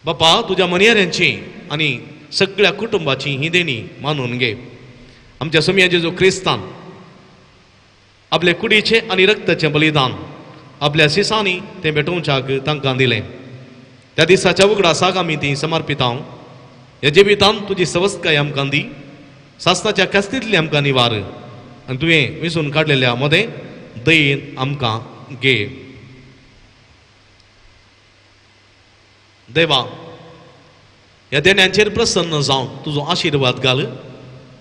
बापा, तुज्या मनयाऱ्यांची आनी सगळ्या कुटुंबाची ही देणी मानून घे. आमच्या सोमया जेजू क्रिस्तान आपले कुडीचें आनी रक्ताचें बलिदान आपल्या सिसांनी तें भेटोवच्याक तांकां दिलें. त्या दिसाच्या उगडासाक आमी ती समर्पितां. ह्या जिवितान तुजी सवस्तकाय आमकां दी, सासणाच्या कास्तींतली आमकां निवार आनी तुवें विसून काडलेल्या मदें दयेन आमकां घे. देवा, ह्या देण्यांचेर प्रसन्न जावन तुजो आशिर्वाद घाल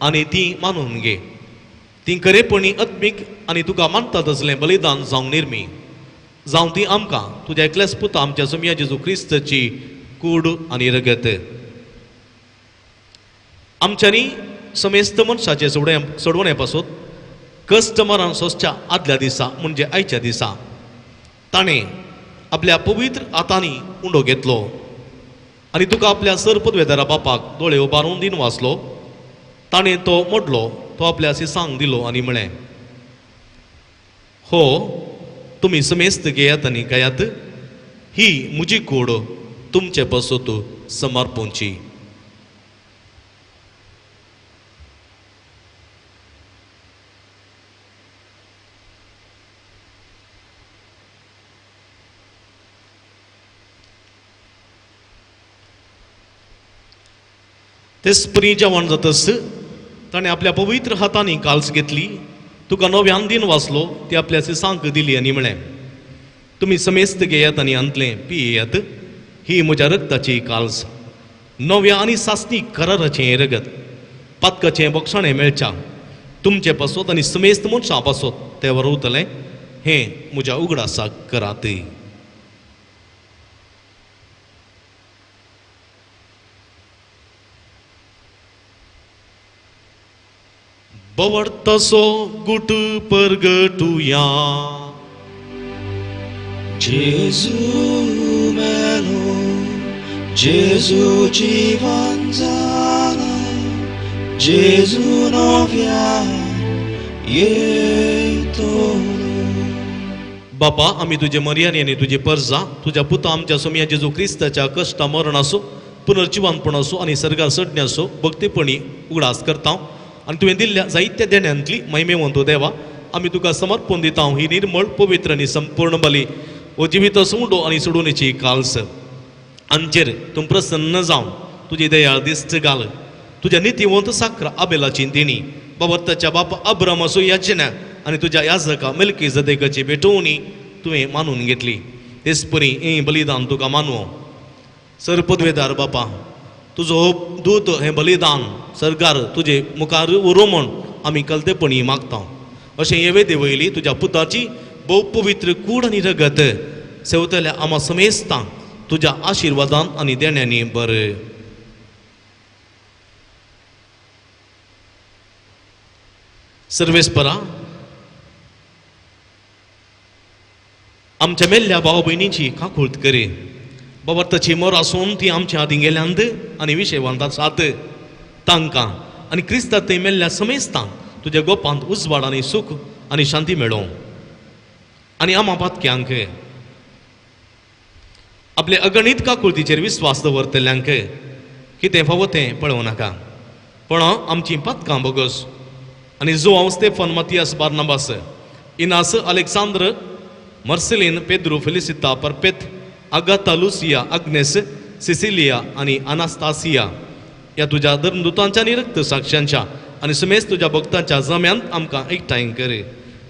आनी ती मानून घे. ती खरेपणी आत्मीक आनी तुका मानता तसलें बलिदान जावंक निर्मी जावं ती आमकां तुज्या एकल्याच पुता आमच्या सोमया जेजू क्रिस्ताची कूड आनी रगत. आमच्यांनी समेस्त मनशाचे सोडवणे पासून कश्ट मरण सोंसच्या आदल्या दिसा म्हणजे आयच्या दिसा ताणें आपल्या पवित्र हातांनी उंडो घेतलो आनी तुका आपल्या सर पदवेदारा बापाक दोळे उबारून दिन वाचलो. ताणें तो मोडलो, तो आपल्या सिसांक दिलो आनी म्हळें, हो तुमी समेस्त घेयात आनी खायात, ही म्हजी कूड तुमचे पासत समर्पूंची. तेच परी जेवण जातच ताणें आपल्या पवित्र हातांनी काल्स घेतली, तुका नव्यान दिन वाचलो, ती आपल्या सिसांक दिली आनी म्हळें, तुमी समेस्त घेयात आनी अंतलें पियेयात, ही म्हज्या रक्ताची काल्स, नव्या आनी सासणी कराराचें रगत, पातकाचें बक्षाणें मेळच्या तुमचे पासत आनी समेस्त मनशां पासत तें वरवतलें, हें म्हज्या उगडासाक करात. बवडतसो गुट परगटुया. जेजू मेलो, जेजू जिवन जाला, जेजू नव्यान येतलो. बापा, आमी तुजे मर्याने आनी तुजी परजा तुज्या पुता आमच्या सोमया जेजू क्रिस्ताच्या कश्टा मरणाचो पुनर्जिवनपणाचो आनी सर्गार सडण्याचो भक्तीपणी उगडास करता आनी तुवें दिल्ल्या जायत्या देण्यांतली महिमेवंत देवा आमी तुका समर्पण दिता ही निर्मळ पवित्र आनी संपूर्ण बली हो जिवीत सोंडो आनी सोडोवणेची काल्स. आमचेर तूं प्रसन्न जावन तुजी दयाळ दिश्ट घाल. तुज्या नितीवंत साक्र आबेलाची दिणी बाबा ताच्या बाप अब्रामाचो याचना आनी तुज्या याजका मेलकी जदेकाची भेटवणी तुवें मानून घेतली. तेच परी हें बलिदान तुका मानवो. सर पदवेदार बापा, तुजो हो दूत हें बलिदान सरकार तुजे मुखार उरो म्हण आमी कलतेपणी मागता. अशें हे वेदे वयली तुज्या पुताची भोव पवित्र कूड आनी रगत सेवतल्या आमा समेस्तांक तुज्या आशिर्वादान आनी देण्यांनी बरें. सर्वेस्परा, आमच्या मेल्ल्या भाव भयणीची काकूळत करी. बाबा ताची मोर आसून ती आमच्या आदीं गेल्यांत आनी विशयवंत आसात तांकां आनी क्रिस्ता थंय मेल्ल्या समेस्तांक तुज्या गोपांत उजवाड आनी सूख आनी शांती मेळों. आनी आमा पातक्यांक आपले अगणीत काकुळतीचेर विस्वास दवरतल्यांक कितें फावो तें पळोवं नाका, पण आमचीं पातकां बोगस. आनी Joao Stefan Matias Barnabas Inas Alexandra Marcelin Pedro Felicita Perpet Agatha Lucia Agnes Cecilia आनी अनास्तासिया ह्या तुज्या धर्मदूतांच्या आनी रक्त साक्षांच्या आनी समेस्त तुज्या भक्तांच्या जम्यांत आमकां एकठांय कर.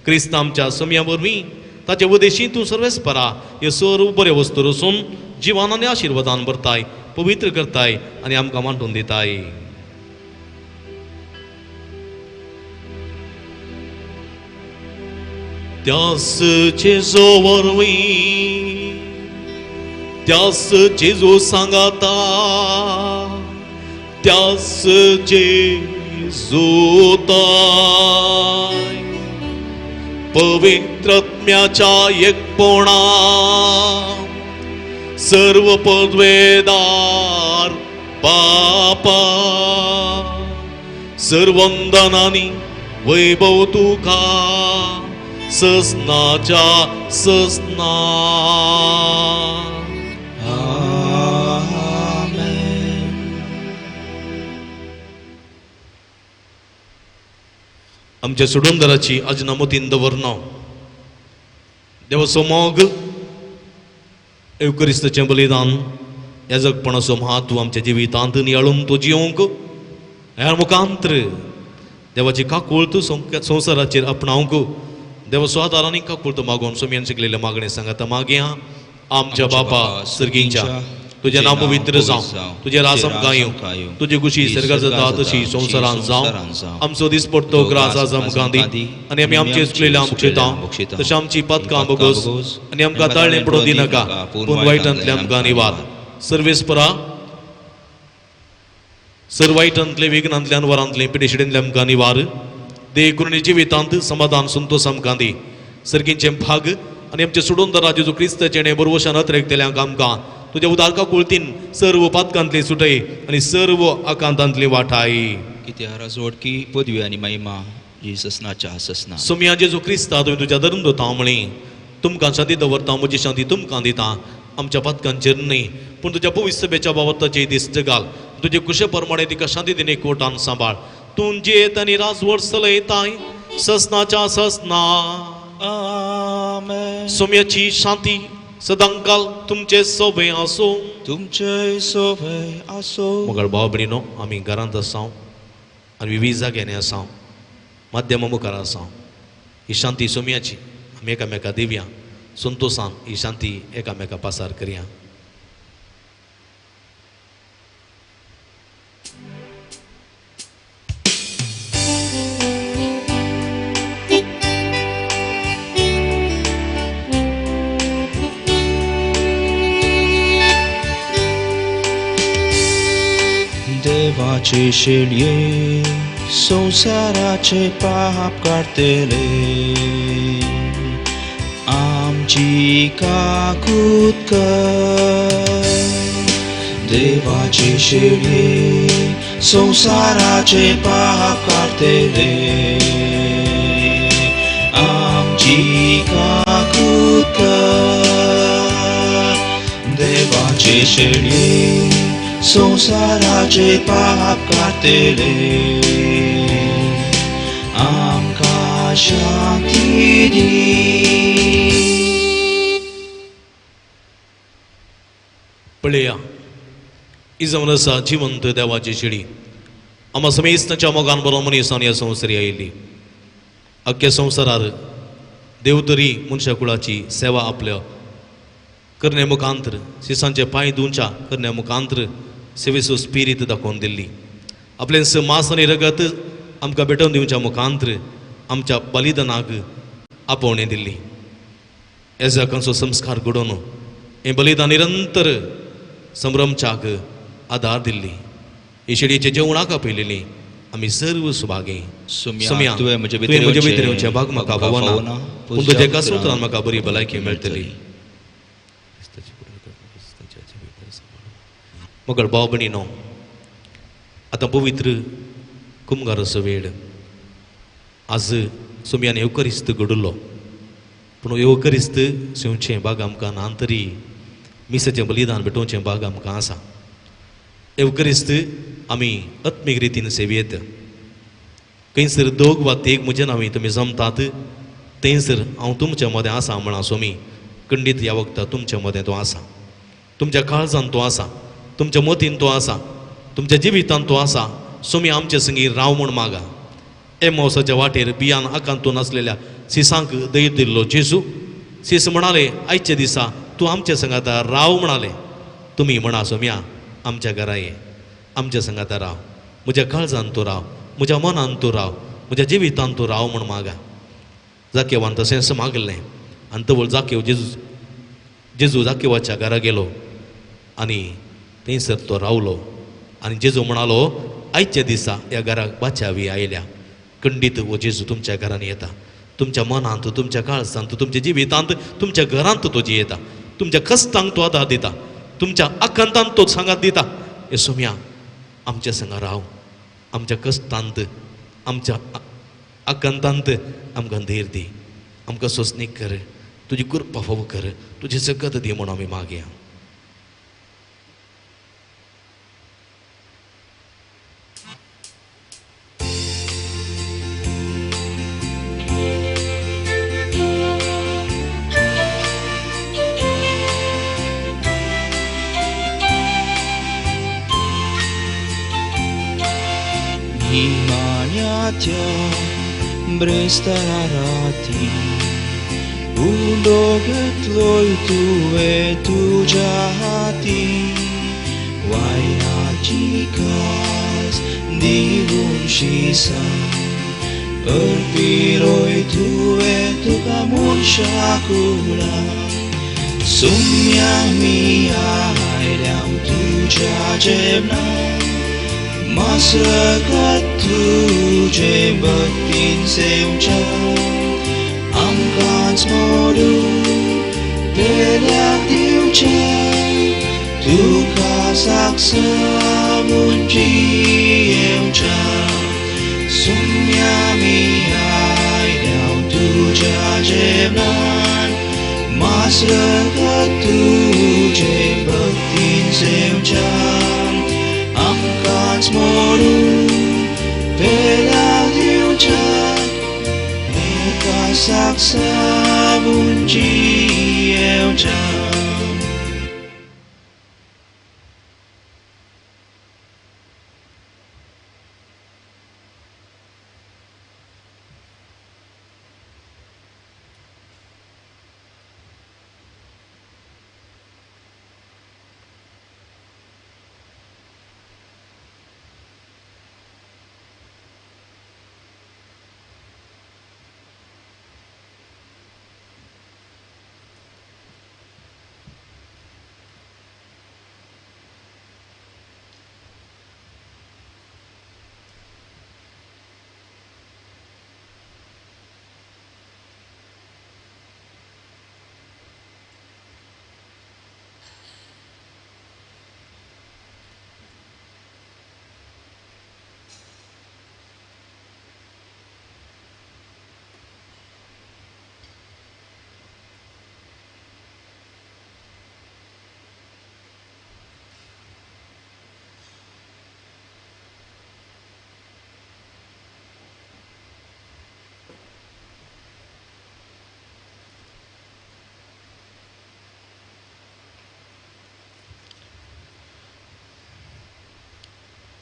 क्रिस्त आमच्या सम्या वरवीं ताचे उदेशी तूं सर्वेस्परा ह्यो सर्व बऱ्यो वस्तू रसून जिवान आनी आशिर्वादान भरताय, पवित्र करताय आनी आमकां वांटून दिताय. त्यास जेजू वरवीं, त्यास जेजू सांगाता, त्यास जेजू ताय पवित्रत्म्याच्या एकपणा सर्व पदवेदार बापा सर्वंदनानी वैभव तुका ससनाच्या ससना. आमच्या सोडूनदाराची अजना मतीन दवरना देवाचो मोग एवकरिस्ताचें बलिदान ह्या जगपणाचो म्हत्व आमच्या जिवितांत नियाळून तो जियोंक ह्या मुखांत्र देवाची काकूळत संवसाराचेर आपणावंक देवाचो आदार आनी काकूळत मागोवन सोमयान शिकलेले मागणें सांगाता मागया. आमच्या बापा सर्गींच्या तुजें नांव पवित्र जावं, तुजें राज आमकां येवं, तुजी खुशी सर्गात जाता तशी संवसारांत जावं. आमचो दिसपडतो ग्रास आज आमकां दी आनी आमी आमचे चुकलेले आमकां तशें आमची पातकां बोगस आनी आमकां ताळणें पडोवं दिनाका, पूण वायटांतले आमकां निवार. सर्वेस्परा सर वायटांतले विघ्नांतले अनवरांतले पिडेशिडेंतले आमकां निवार. देखून जिवितांत समाधान संतोष आमकां दी. सर्गींचें भाग आनी आमचे सोडून जेजू क्रिस्ताचें बरवशान अत्रेकतल्यांक आमकां तुज्या उदारका कुळतीन सर्व पातकांतली सुटय आनी सर्व आकांतांतली वाटाय. कित्याक राजवटकी पदवी आनी महिमा ही ससनाच्या ससना. सोमया जेजू क्रिस्ता तुवें तुज्या धर्म दवरता म्हळी तुमकां शांती दवरता, म्हजी शांती तुमकां दिता. आमच्या पातकांचेर न्हय पूण तुज्या पवित्र सभेच्या बाबताची दिश्ट घाल. तुजे कुशे प्रमाणे तिका शांती दिने कोटान सांबाळ. तूं जियेत आनी राजवट चलयताय ससनाच्या ससना. आमेन. सोम्याची शांती सदांकाल तुमचे सोबे आसूं. तुमचे सोबे आसूं. मगळ भाव भयणीनो, आमी घरांत आसाव आनी विवीध जाग्यांनी आसाव, माध्यमा मुखार आसाव. ही शांती सोम्याची आमी एकामेका दिवया. संतोशान ही शांती एकामेका पासार करया. देवाचे शेळये संवसाराचे पाप काडटले, आमची काकूत कर. देवाचे शेळये संवसाराचे पाप काडटले, आमची काकूत कर. देवाचे शेळये संवसाराचे पाप काडटले, आमकां शांती दी. पळया ही जावन आसा जिवंत देवाची शिडी. आमा समेस्ताच्या मोगान बरो मनीसान ह्या संवसारी आयिल्ली. अख्ख्या संवसारार देव तरी मनशा कुळाची सेवा आपल्या करण्या मुखांतर शिसांचे पांय धुवच्या करण्या मुखांतर सेवेचो स्पिरीत दाखोवन दिल्ली. आपलें मांस आनी रगत आमकां भेटोवन दिवच्या मुखांतर आमच्या बलिदानाक आपोवणें दिल्ली. एजाकांचो संस्कार घडोवन हें बलिदान निरंतर संभ्रमच्याक आदार दिल्ली. ही शेडयेच्या जेवणाक आपयलेली आमी सर्व सुभागी. सोम्या, तुवें म्हजे भितर येवचें भाग म्हाका फावना, पूण तुज्या एका सुत्रान म्हाका बरी भलायकी मेळटली. मगळ भाव भयणीनो, आतां पवित्र कुमगाराचो वेळ. आज सोम्यान येवकरिस्त घडलो, पूण येवकरिस्त शिंवचें भाग आमकां ना तरी मिसाचें बलिदान भेटोवचें भाग आमकां आसा. येवकरिस्त आमी आत्मीक रितीन सेवयेत. खंयसर दोग वा तेग म्हज्या नांवी तुमी जमतात थंयसर हांव तुमच्या मदें आसा म्हळां सोमी. खंडीत ह्या वखदा तुमच्या मदें तो आसा, तुमच्या काळजान तो आसा, तुमच्या मतीन तो आसा, तुमच्या जिवितान तो आसा. सोमी आमचे संगी राव म्हूण मागा. एमोसाच्या वाटेर बियान आकांतून आसलेल्या सिसांक धैर्य दिल्लो जेजू सीस म्हणाले आयच्या दिसा तूं आमच्या संगाता राव म्हणाले. तुमी म्हणा सोम्या आमच्या घरा ये, आमच्या संगाता राव, म्हज्या काळजान तूं राव, म्हज्या मनान तूं राव, म्हज्या जिवितान तूं राव म्हूण मागा. जाकेवान तशेंच मागलें आनी तवळ जाकेव जेजू जाकेवाच्या घरा गेलो आनी थंयसर तो रावलो. आनी जेजू म्हणालो आयच्या दिसा ह्या घराक बाचावी आयल्या. खंडीत हो जेजू तुमच्या घरान येता, तुमच्या मनांत, तुमच्या काळजांत, तुमच्या जिवितांत, तुमच्या घरांत तो जियेता, तुमच्या कश्टांक तो आदार दिता, तुमच्या आकांतांत तो सांगात दिता. हे सोम्या आमच्या संगा राव, आमच्या कश्टांत, आमच्या आकांतांत आमकां धीर दी, आमकां सोंसणीक कर, तुजी कृपा फावो कर, तुजी सकत दी म्हूण आमी मागया. Brestara rati undo घेतलोय तुवें तुज्या हाती वायनाची कास दिवन शिसां अर्पिलोय तुवें तुका मनशा कुळां सुम्या मी आयल्या तुज्या जेवणाक मासरगत तुजे भक्तीन सेवच्या आमकांच मोडून पेल्याक दिवचें तुका साक्षावून जियेवच्या सुम्या मी आयल्या तुज्या जेवणान मासरगत तुजे भक्तीन सेवच्या आमकांच मोडून पेल्याक दिवच्याक तुका साक्षावून जियेवच्या.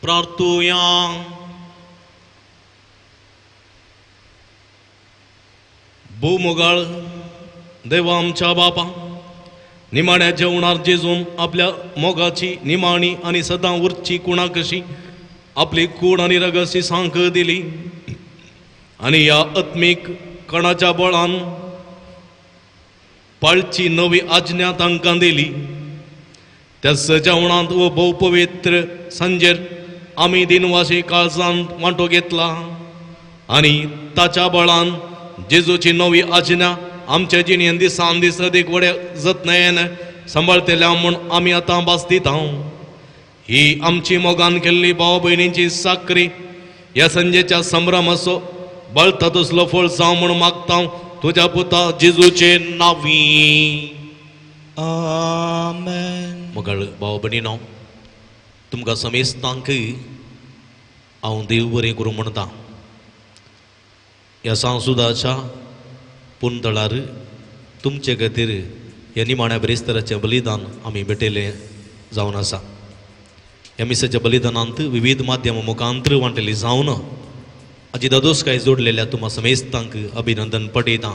प्रार्थुया. भूमोगाळ देवा आमच्या बापा, निमाण्या जेवणार जेजून आपल्या मोगाची निमाणी आनी सदां उरची कुणा कशी आपली कूड आनी रगशी सांक दिली आनी ह्या आत्मीक कणाच्या बळान पाळची नवी आज्ञा तांकां दिली. त्या जेवणांत वो भोव पवित्र सांजेर आमी दिनवाशी काळजान वांटो घेतला आनी ताच्या बळान जेजूची नवी आज्ञा आमच्या जिणेन दिसान दीस अदीक व्हड्या जतनायेन सांबाळटल्या म्हूण आमी आतां भास दिता. ही आमची मोगान केल्ली भाव भयणींची साकरी ह्या संजेच्या संभ्रमाचो बळता तसलो फळ जावं म्हूण मागता तुज्या पुता जेजूचे नांवी. आमेन. मोगाळ भाव भयणीनो, तुमकां समेस्तांक हांव देव बरें करूं म्हणटा. ह्या सांसुदाच्या पुनतळार तुमचे खातीर ह्या निमाण्या बिरेस्ताराचें बलिदान आमी भेटयलें जावन आसा. ह्या मिसाच्या बलिदानांत विविध माध्यमां मुखांत्र वांटली जावन आजी दादोसकाय जोडलेल्या तुमा समेस्तांक अभिनंदन पटयता.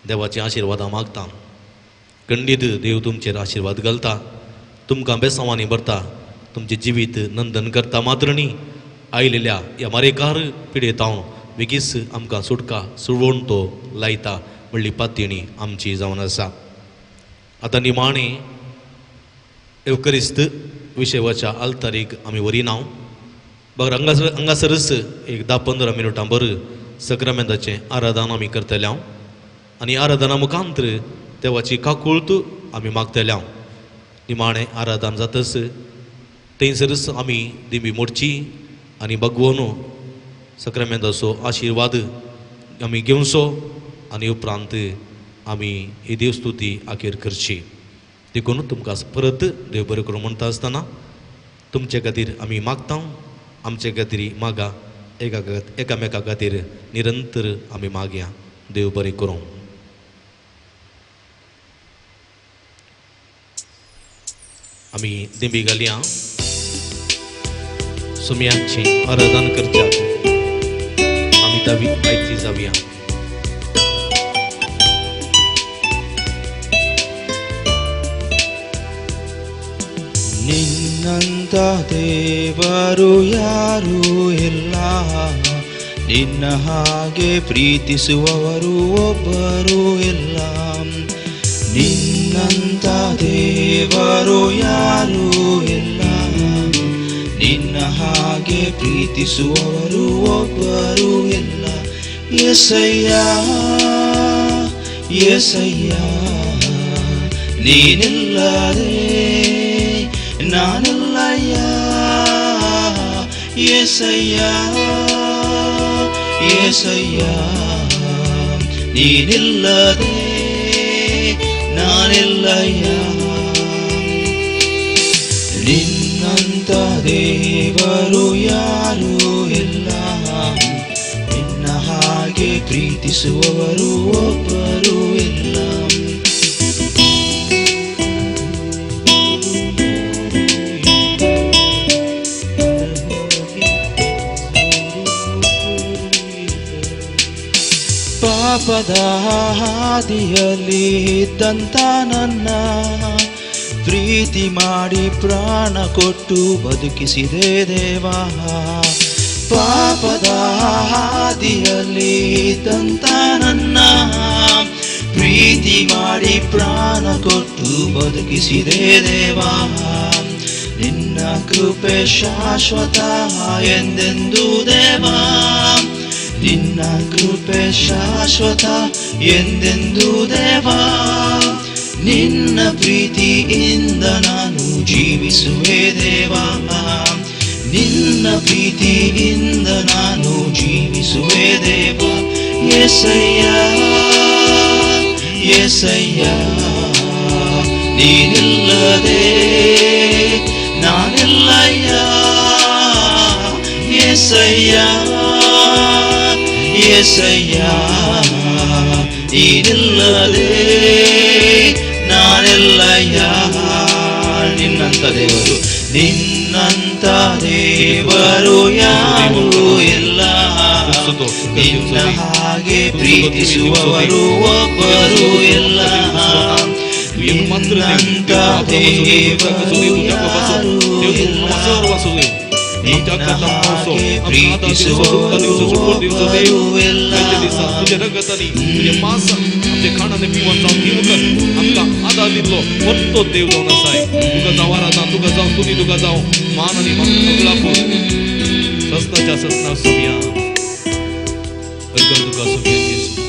देवाची आशिर्वादां मागता. खंडीत देव तुमचेर आशिर्वाद घालता, तुमकां बेसांवांनी भरता, तुमचें जिवीत नंदन करता. मात्र न्ही आयलेल्या ह्या मारेकार पिडेतांव बेगीच आमकां सुटका सुळवण तो लायता म्हणली पातयणी आमची जावन आसा. आतां निमाणें एवकरिस्त विशेवाच्या आल्तारीक आमी वरिनाव बगर हांगासरच एक 10-15 मिनटां बर सक्रामेंताचें आराधन आमी करतले हांव आनी आराधना मुखांत्र देवाची काकूळत आमी मागतले हांव. निमाणें आराधन जातच थंयसरच आमी दिंबी मोडची आनी भगवनो सक्रामेंताचो आशिर्वाद आमी घेवचो आनी उपरांत आमी ही देवस्तुती अखेर करची. देखून तुमकां परत देव बरें करूं म्हणटा आसतना तुमचे खातीर आमी मागता, आमचे खातीर मागा, एकामेका खातीर निरंतर आमी मागया. देव बरें करूं. आमी दिंबी घालया, सुम्याची आराधन करच्याक आमी तावी आयती जावया. ನಿನ್ನಂತ ದೇವರು ಯಾರೂ ಇಲ್ಲ, ನಿನ್ನ ಹಾಗೆ ಪ್ರೀತಿಸುವವರು ಒಬ್ಬರೂ ಇಲ್ಲ. ನಿನ್ನಂತ ದೇವರು ಯಾರೂ ಇಲ್ಲ, ನಿನ್ನ ಹಾಗೆ ಪ್ರೀತಿಸುವವರು ಒಬ್ಬರೂ ಇಲ್ಲ. ಯೇಸಯ್ಯ ಯೇಸಯ್ಯ ನೀನಿಲ್ಲದೆ ನಾನಿಲ್ಲಯ್ಯ. ಯೇಸಯ್ಯ ಯೇಸಯ್ಯ ನೀನಿಲ್ಲದೆ ನಾನಿಲ್ಲಯ್ಯ. ನಿನ್ನಂತ ದೇವರು ಯಾರೂ ಇಲ್ಲ, ನಿನ್ನ ಹಾಗೆ ಪ್ರೀತಿಸುವವರು ಒಬ್ಬರೂ ಇಲ್ಲ. ಪಾಪದ ಹಾದಿಯಲ್ಲಿ ಇದ್ದಂತ ನನ್ನ ಪ್ರೀತಿ ಮಾಡಿ ಪ್ರಾಣ ಕೊಟ್ಟು ಬದುಕಿಸಿದೆ ದೇವಾ. ಪಾಪದ ಹಾದಿಯಲ್ಲಿ ಇದ್ದಂತ ನನ್ನ ಪ್ರೀತಿ ಮಾಡಿ ಪ್ರಾಣ ಕೊಟ್ಟು ಬದುಕಿಸಿದೆ ದೇವಾ. ನಿನ್ನ ಕೃಪೆ ಶಾಶ್ವತ ಎಂದೆಂದೂ ದೇವಾ, ನಿನ್ನ ಕೃಪೆ ಶಾಶ್ವತ ಎಂದೆಂದೂ ದೇವಾ. ನಿನ್ನ ಪ್ರೀತಿಯಿಂದ ನಾನು ಜೀವಿಸುವೆ ದೇವಾ, ನಿನ್ನ ಪ್ರೀತಿಯಿಂದ ನಾನು ಜೀವಿಸುವೆ ದೇವಾ. ಯೇಸಯ್ಯ ಯೇಸಯ್ಯ ನೀನಿಲ್ಲದೆ ನಾನಿಲ್ಲಯ್ಯ. ಯೇಸಯ್ಯ ಯೇಸಯ್ಯ ನೀನಿಲ್ಲದೆ ನಾನಿಲ್ಲಯ್ಯ. ನಿನ್ನಂತ ದೇವರು, ನಿನ್ನಂತ ದೇವರು ಯಾರೂ ಇಲ್ಲ, ನಿನ್ನ ಹಾಗೆ ಪ್ರೀತಿಸುವವರು ಒಬ್ಬರೂ ಇಲ್ಲ. ನಿನ್ನಂತ ದೇವರು ಯಾರೂ ಇಲ್ಲ, ನಿನ್ನ ಹಾಗೆ ಪ್ರೀತಿಸುವವರು ಒಬ್ಬರೂ ಇಲ್ಲ. आधार दिल्लो परतो देव जावन आसाय. तुका जावं आराधना, तुका जावं स्तुती, तुका जावं मान आनी मंगलापूर ससनाच्या ससना सोमया. तुका सोमया जेजू,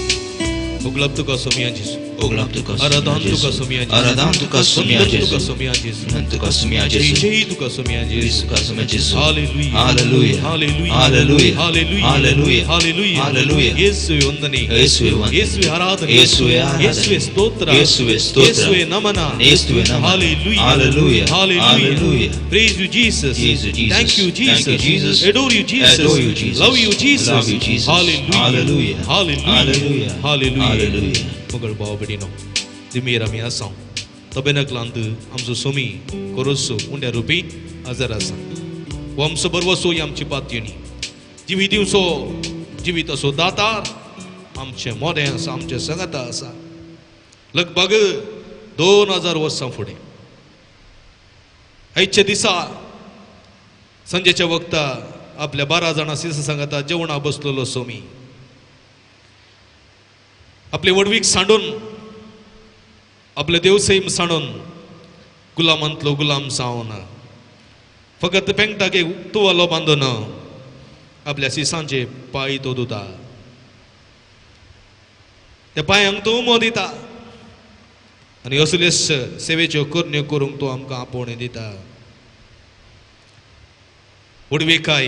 उगलाप तुका सोमया जेजू, आराधन तुका सोमया जेजू, आराधन तुका सोमया जेजू, तुका सोमया जेजू, तुका सोमया जेजू, जय तुका सोमया जेजू, तुका सोमया जेजू. Hallelujah hallelujah hallelujah hallelujah hallelujah hallelujah hallelujah hallelujah. ಯೇಸುವೆ ವಂದನೆ, ಯೇಸುವೆ ವಂದನೆ, ಯೇಸುವೆ ಆರಾಧನೆ, ಯೇಸುವೆ ಆರಾಧನೆ, ಯೇಸುವೆ ಸ್ತೋತ್ರ, ಯೇಸುವೆ ಸ್ತೋತ್ರ, ಯೇಸುವೆ ನಮನ, ಯೇಸುವೆ ನಮನ. Hallelujah hallelujah hallelujah. Hallelujah. Praise you Jesus. Jesus, Jesus. Thank you Jesus. Thank you, Jesus. Adore you Jesus. Adore you, Jesus. Love you Jesus. Love you, Jesus. Hallelujah. Hallelujah. Hallelujah. Hallelujah. Hallelujah. Hallelujah. मगळ भाव भयणीनो, दिमेर आमी आसा तबेनकलांत आमचो सोमी कोरोसो उंड्या रुपी हजर आसा. हो आमचो बरवसो, ही आमची पातयणी जिवीत दिवचो जिवीत असो दातार आमचें मोरें आसा, आमचें संगता आसा. लगभग 2000 वर्सां फुडें आयच्या दिसा संजेच्या वक्ता आपल्या 12 जाणां सिस सांगता जेवणा बसलेलो सोमी आपले वडवीक सांडून, आपले देवसैम सांडून गुलामांतलो गुलाम जावन फकत पेंगटाक एक तुवालो बांदून आपल्या सिसांचे पांय तो धुता, त्या पांयांक तो उमो दिता आनी असले सेवेच्यो करण्यो करूंक तो आमकां आपोवणें दिता. उडविकाय,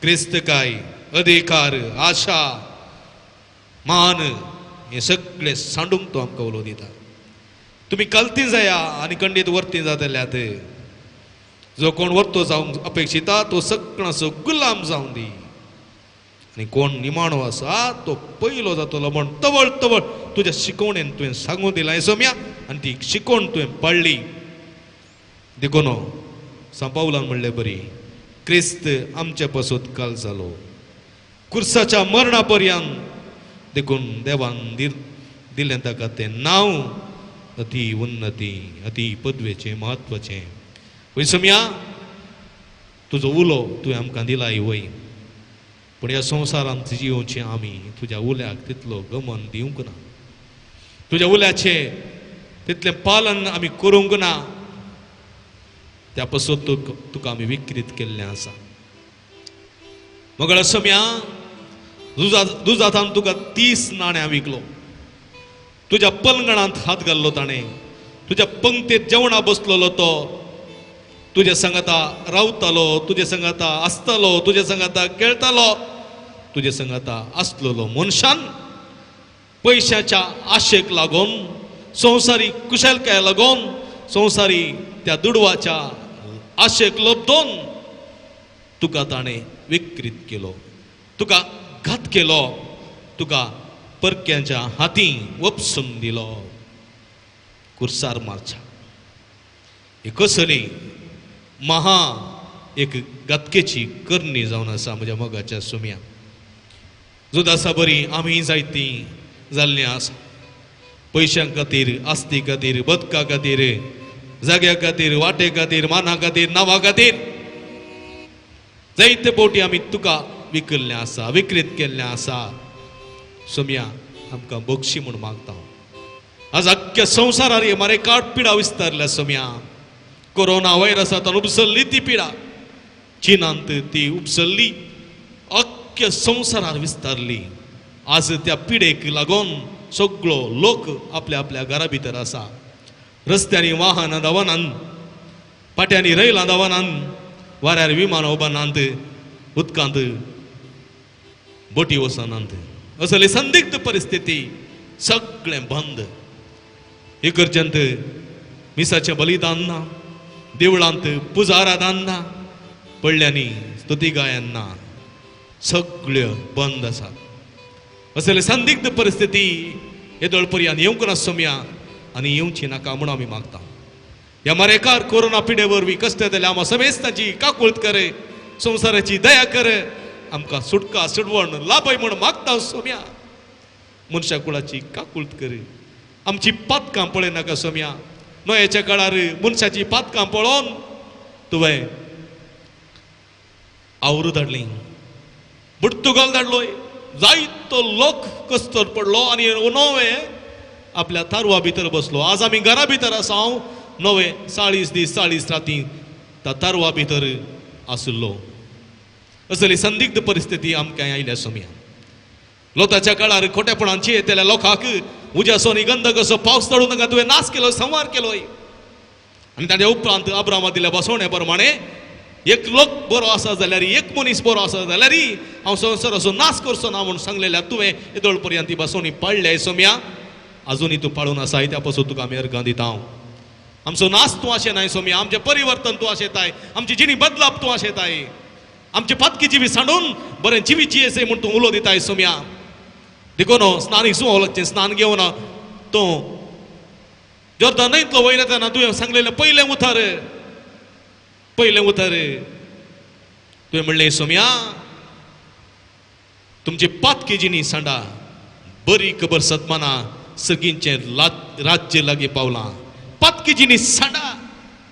क्रिस्तकाय, अधिकार, आशा, मान हें सगळें सांडूंक तो आमकां उलो दिता. तुमी कलती जाया आनी खंडीत वर्ती जातल्यात. जो कोण वर्तो जावंक अपेक्षिता तो सगळ्यांचो गुलाम जावं दी, आनी कोण निमाणो आसा तो पयलो जातलो म्हण तवळ तवळ तुज्या शिकवणेन तुवें सांगून दिलां सोम्या, आनी ती शिकवण तुवें पाळ्ळी. देखून सांपावलान म्हणलें बरी, क्रिस्त आमचे पासत काल जालो कुर्साच्या मरणा पर्यंत, देखून देवान दिलें ताका तें नांव अती उन्नती, अती पदवेचें, म्हत्वाचें. वय सोम्या, तुजो उलो तुवें आमकां दिलाय वय, पूण ह्या संवसारांत जियोवचें आमी तुज्या उल्याक तितलो गमन दिवंक ना, तुज्या उल्याचें तितलें पालन आमी करूंक ना, त्या पासून तुका आमी विक्रीत केल्लें आसा. मगळ सोम्या, दुजातान तुका 30 नाण्यां विकलो, तुज्या पलंगणांत हात घाल्लो ताणें, तुज्या पंक्तीत जेवणा बसलेलो तो, तुज्या सांगाता रावतालो, तुज्या सांगाता आसतालो, तुज्या सांगाता खेळटालो, तुज्या सांगाता आसलेलो मनशान पयशाच्या आशेक लागून, संवसारी कुशलकाय लागून, संवसारी त्या दुडवाच्या आशेक लब्दोन तुका ताणें विक्रीत केलो, तुका घात केलो, तुका परक्यांच्या हाती वपसून दिलो, कुर्सार मारच्या. ही कसली महा एक घातकेची करणी जावन आसा म्हज्या मोगाच्या सुम्या. जुदासा बरी आमी जायती जाल्लीं आसा, पयशां खातीर, आस्ती खातीर, बदका खातीर, जाग्या खातीर, वाटे खातीर, माना खातीर, नांवा खातीर जायते फावटी आमी तुका विकल्लें आसा, विक्रीत केल्लें आसा. सोम्या, आमकां बक्षी म्हूण मागता. आज अख्ख्या संवसारार हे मारे काट पिडा विस्तारल्या सोम्या. कोरोना व्हायरसांतल्यान उपसल्ली ती पिडा, चिनांत ती उपसल्ली, अख्ख्या संवसारार विस्तारली. आज त्या पिडेक लागून सगळो लोक आपल्या आपल्या घरा भितर आसा. रस्त्यांनी वाहनां धांवनात, पाट्यांनी रैलां धांवनात, वाऱ्यार विमानां उबानात, उदकांत बोटी वचनात. असली संदिग्ध परिस्थिती, सगळें बंद. इगर्जेंत मिसाचें बलिदान ना, देवळांत पुजा आराधन ना, पडल्यांनी स्तुती गायन ना, सगळ्यो बंद आसात. असली संदिग्ध परिस्थिती येदोळ पर्यंत येवंक ना सोम्या, आनी येवची नाका म्हणून आमी मागता. ह्या मरेकार कोरोना पिडे वरवीं कश्ट जाल्यार आमकां समेस्तांची काकूळत कर, संवसाराची दया कर, आमकां सुटका सुडवण लाभय म्हूण मागता सोम्या. मनशा कुळाची काकूळत कर, आमची पातकां पळय नाका सोम्या. नोयेच्या काळार मनशाची पातकां पळोवन तुवें आवरू धाडली, पुर्तुगाल धाडलोय, जायतो लोक कस्तर पडलो आनी नवे आपल्या तारवा भितर बसलो. आज आमी घरा भितर आसा, हांव नवे 40 दीस 40 राती त्या तारवा भितर आशिल्लो. असली संदिग्ध परिस्थिती आमकां आयल्या सोम्या. लोताच्या काळार खोटेपणान येतल्या लोकांक उज्याचो आनी गंधकाचो पावस धाडून तांकां तुवें नाश केलो, संवार केलो. आनी ताच्या उपरांत अब्रामा दिल्या बसवणे प्रमाणे एक लोक बरो आसा जाल्यार, एक मनीस बरो आसा जाल्यार हांव संवसाराचो नाश करचो ना म्हूण सांगलेल्या तुवें येदोळ पर्यंत ती बसवणी पाळल्या सोम्या. आजुनूय तूं पाळून आसाय, त्या पासून तुका आमी अर्गां दिता. आमचो नाश तूं आशें नाय सोम्या, आमचें परिवर्तन तूं आशेताय, आमची जिणी बदलाप तूं आशेताय, आमची पातकी जिवी सांडून बरें जिवी जियेसे म्हूण तूं उलो दिताय सोम्या. देखून स्नानीक जुवां लागचें स्नान घेवन तूं जोर्दान न्हंयतलो वयर येतना तुवें सांगलेलें पयलें उतर, पयलें उतर तुवें म्हणलें सोम्या, तुमची पातकी जिणी सांडा, बरी खबर सतमाना सगळींचें राज्य लागीं पावलां. पातकी जिणी सांडा.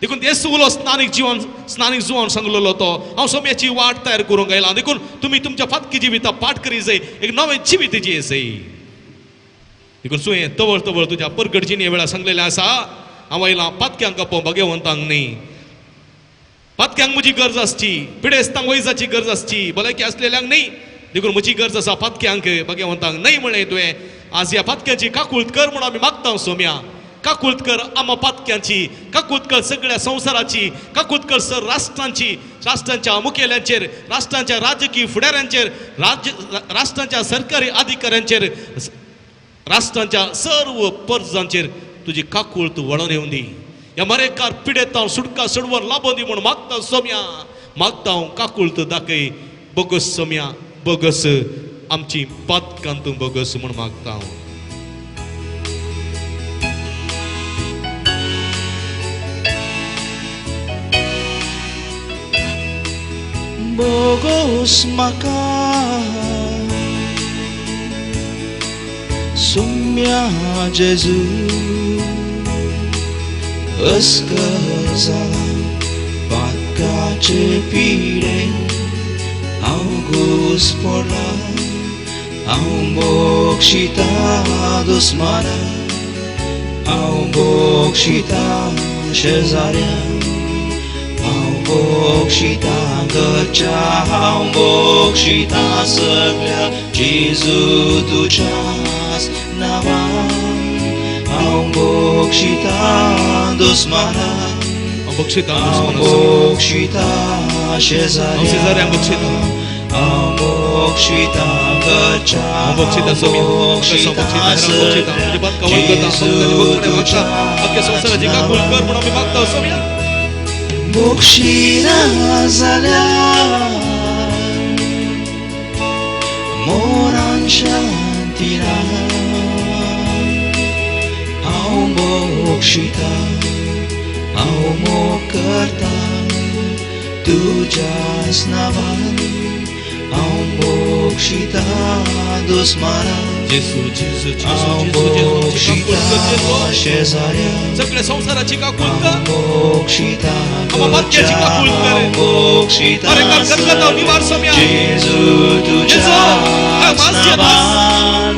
देखून तेच उलो स्नानीक जिवन स्नानीक जुवान सांगलेलो तो, हांव सोम्याची वाट तयार करूंक आयला, देखून तुमी तुमच्या फातकी जिविता पाठ करी जाय, एक नवें जिवीत जिये जाय. देखून तुवें तवळ तवळ तुज्या परगट जिणे वेळार सांगलेलें आसा, हांव आयलां पातक्यांक आपोवंक भाग्यवंतांक न्ही. पातक्यांक म्हजी गरज आसची, पिडेस्तांक वैजाची गरज आसची, भलायकी आसलेल्यांक न्ही. देखून म्हजी गरज आसा पातक्यांक, भाग्यवंतांक न्हय म्हणलें तुवें. आज ह्या पातक्यांची काकूळत कर म्हणून आमी मागता सोम्या. काकूळत कर आमा पातक्यांची, काकूळत कर सगळ्या संवसाराची, काकूळत कर सर राष्ट्रांची, राष्ट्रांच्या मुखेल्यांचेर, राष्ट्रांच्या राजकीय फुडाऱ्यांचेर, राष्ट्रांच्या सरकारी अधिकाऱ्यांचेर, राष्ट्रांच्या सर्व परजांचेर तुजी काकूळ तूं वळोवन येवन दी. ह्या मरेकार पिडेतां सुटका सोडवन लाबोवन दी म्हूण मागता सोम्या, मागता हांव काकूळ तूं दाखय. बोगस सोम्या, बोगस आमची पातकां तूं बोगस म्हूण मागता हांव. बोगोस म्हाका सुम्या जेजू अस्कर जाला पातकाचे पिडेन हांव घुस पडला, हांव मोक्षिता दुस्माना, हांव मोक्षिता शेजाऱ्या, हांव मोक्षिता घरच्या, हांव मोक्षिता सगळ्या जेजू तुज्याच नांवान, हांव मोक्षिता दुस्माना, हांव हांव बक्षिता मोक्षिता शेजाऱ्या, हांव हांव मोक्षिता घरच्या, हांव बक्षिता सोम्या, मोक्षिता बक्षिता सगळ्या म्हजे पातकां वळखता, अख्ख्या संवसाराची काकूळ कर म्हूण आमी मागता सोम्या. मोक्षिना जाल्यार मोरान शांती ना, हांव मोक्षिता, हांव मोग करता तुज्याच नांवान, हांव मोक्षिता दुस्माना, जेजू जेजू जेजू हांव जेजू जेजू आमची काकूळ कर मोक्षिता जेजू, शेजाऱ्या, सगळ्या संवसाराची काकूळ कर, मोक्षिता आम्हा पातक्याची काकूळ कर. मोक्षिता मरेकार गदगदाव निवार सोम्या. जेजू जेजू, हांव तुज्याच मास जेजू. नांवान,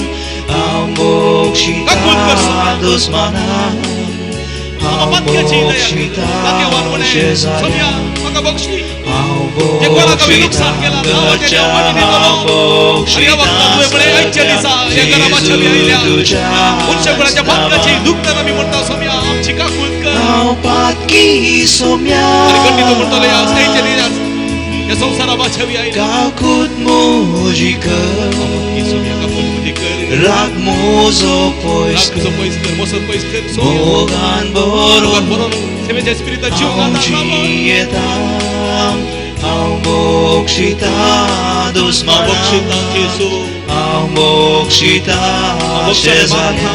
हांव मोक्षिता काकूळ कर सोम्या. दुस्माना, आम्हा हांव पातक्याची दया कर. मोक्षिता भाग्यवान म्हणे शेजाऱ्या, सोम्या म्हाका बक्षी. हांव जे कोणाक आमी मोक्षिता नुकसान केलां, नांवाचें घरच्या, देव फाटीं दितलो. हांव आनी ह्या वखदां तुवें म्हळें आयच्या दिसा ह्या घरा मातशें आयल्या मनशाकुळाच्या पातकाची दुखतान आमी म्हणटा सोम्या आमची काकूळ कर. हांव पातकी सोम्या, आनी खंडीत म्हणटलो ह्या आयच्या दिसा ह्या संवसारा मातशें आयल्या काकूत म्हजी कर, सोम्या काकूळ म्हजी कर, राग म्हजो पयस राग तुजो पयस कर, मोसत पयस कर सोम्या, मोगान भरून बरोवन सेवेच्या स्पिरिता जीव हांव घालता बाबा. जियेता, हांव मोक्षिता दुस्माना, बक्षिता जेजू, हांव मोक्षिता शेजाऱ्या,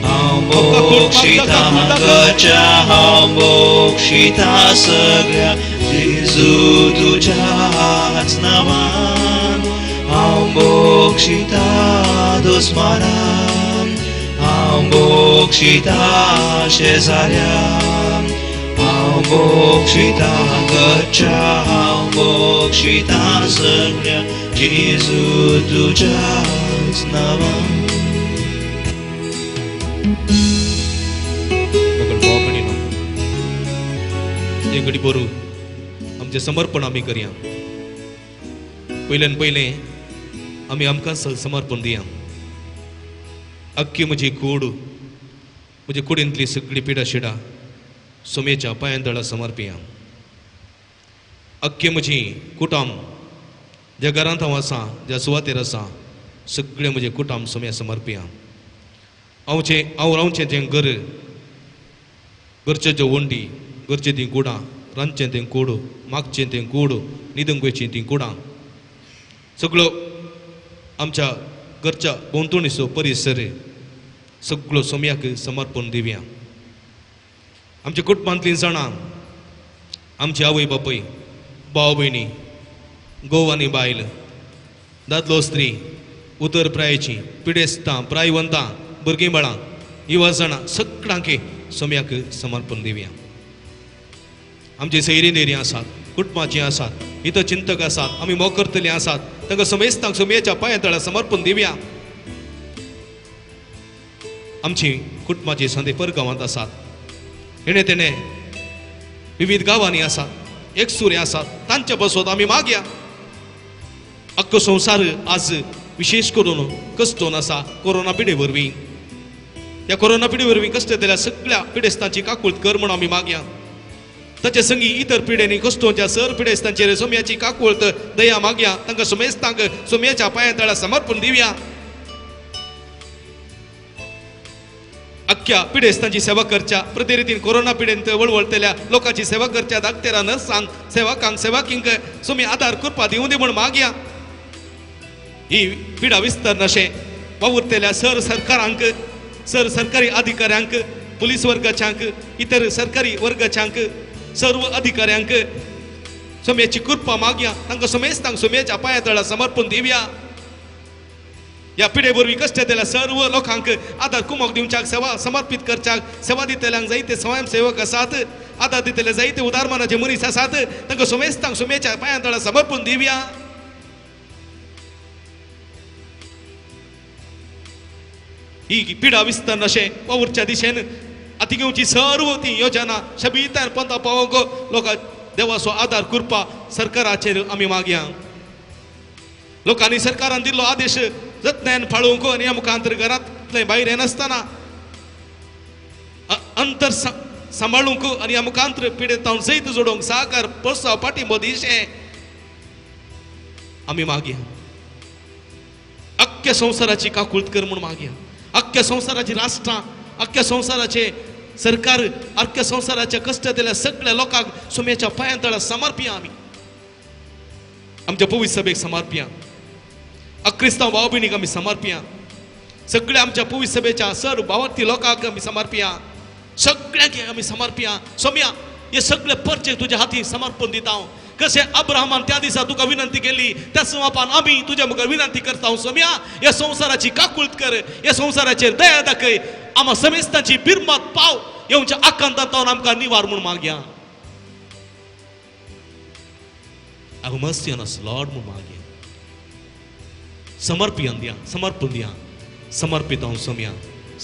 हांव मोक्षिता घरच्या, हांव मोक्षिता सगळ्या जेजू तुज्याच नांवान, हांव मोक्षिता दुस्माना, हांव मोक्षिता शेजाऱ्या, हांव मोक्षिता घरच्या, हांव मोक्षिता सगळ्या जेजू तुज्याच नांवान. मगळ भाव भयणीनो, हे घडी बरू आमचें समर्पण आमी करया. पयल्यान पयलें आमी आमकां समर्पण दिया. अख्खी म्हजी कूड, म्हजे कुडींतली सगळी पिडा शिडा सोमेच्या पांयां तळा समर्पिया. अख्खी म्हजी कुटुंब ज्या घरांत हांव आसा, ज्या सुवातेर आसा, सगळें म्हजें कुटुंब सोम्या समर्पिया. हांवचें हांव रावचें जें घर, घरच्यो ज्यो वंडी, घरचीं तीं कुडां, रांदचें तें कूड, मागचें तें कूड, न्हिदूंक वयचीं तीं कुडां, सगळो आमच्या घरच्या भोंवतणीचो परिसर सगळो सोम्याक समर्पण दिवया. आमच्या कुटुंबांतलीं जाणां, आमची आवय बापूय, भाव भयणी, घोव आनी बायल, दादलो स्त्री, उतर प्रायेचीं, पिडेस्तां, प्रायवंतां, भुरगीं बाळां, युवा जाणां, सगळ्यांक सोम्याक समर्पण दिवया. आमची सैरी देरी आसात, कुटुंबाचीं आसात, हितचिंतक आसात, आमी मोग करतलीं आसात, तांकां समेस्तांक सोमयेच्या पांया तळा समर्पण दिवया. आमची कुटुंबाची संदी परगांवांत आसात, हेणे तेणे विविध गांवांनी आसात, एकसुरे आसात, तांचे बसत आमी मागया. अख्खो संवसार आज विशेष करून कश्टोन आसा कोरोना पिडे वरवीं. ह्या कोरोना पिडे वरवीं कश्ट दिल्या सगळ्या पिडेस्तांची काकूळत कर म्हूण आमी मागया. ताचे संगी इतर पिढ्यांनी कश्टोंच्या सर पिडेस्तांचेर सोम्याची काकूळत दया मागया. तांकां सोमेस्तांक सोम्याच्या पांया तळा समर्पण दिवया. अख्ख्या पिडेस्तांची सेवा करच्या, प्रतिरितीन कोरोना पिडेंत वळवळतल्या लोकांची सेवा करच्या दाक्तेरा नर्सांक सेवकांक सेवकींक सोमी आदार कृपा दिवं दी म्हूण मागया. ही पिडा विस्तार नशें वावुरतल्या सर सरकारांक, सर सरकारी अधिकाऱ्यांक, पुलीस वर्गाच्यांक, इतर सरकारी वर्गाच्यांक, सर्व अधिकाऱ्यांक सोम्याची कृपा मागया. तांकां समेस्तांक सोम्याच्या पांया तळा समर्पण दिवया. ह्या पिडे वरवीं कश्ट दिल्या सर्व लोकांक आदार कुमक दिवच्याक, सेवा समर्पीत करच्याक, सेवा दितल्यांक जायते स्वयंसेवक आसात, आदार दितले जायते उदारमनाचे मनीस आसात, तांकां समेस्तांक सोम्याच्या पांया तळा समर्पण दिवया. ही पिडा विस्तार नशें वावुरच्या दिशेन आतां घेवची सर्व ती योजना शबितान पंता पावोवंक लोकां देवाचो आदार कृपा सरकाराचेर आमी मागया. लोकांनी सरकारान दिल्लो आदेश जतनायन पाळोवंक आनी ह्या मुखांतर घरांतलें भायर येनासतना अंतर सांबाळूंक आनी ह्या मुखांतर पिडेतावन जैत जोडोवंक सहकार प्रोत्साहन पाठिंबो दिशें आमी मागया. अख्ख्या संवसाराची काकूळत कर म्हूण मागया. अख्ख्या संवसाराची राष्ट्रां, अख्ख्या संवसाराचे सरकार, अख्ख्या संवसाराच्या कश्ट दिल्या सगळ्या लोकांक सोम्याच्या पांया तळा समर्पिया. आमी आमच्या पवित्र सभेक समर्पिया. अक्रिस्तांव भाव भयणीक आमी समर्पिया. सगळ्या आमच्या पवित्र सभेच्या सर भावार्थी लोकांक आमी समर्पिया. सगळ्यांक आमी समर्पिया. सोम्या हे सगळे परचे तुज्या हाती समर्पण दिता हांव. कशें अब्राहमान त्या दिसा तुका विनंती केली त्याच बापान आमी तुज्या मुखार विनंती करता हांव. सोम्या ह्या संवसाराची काकूळत कर, ह्या संवसाराचेर दया दाखय, आमा समेस्तांची बिरमत पाव येवच्या आकांतांत आमकां निवार म्हूण मागया. Have mercy on us, Lord म्हूण मागया. समर्पियन दिया, समर्पण दिया. समर्पित हांव सोम्या,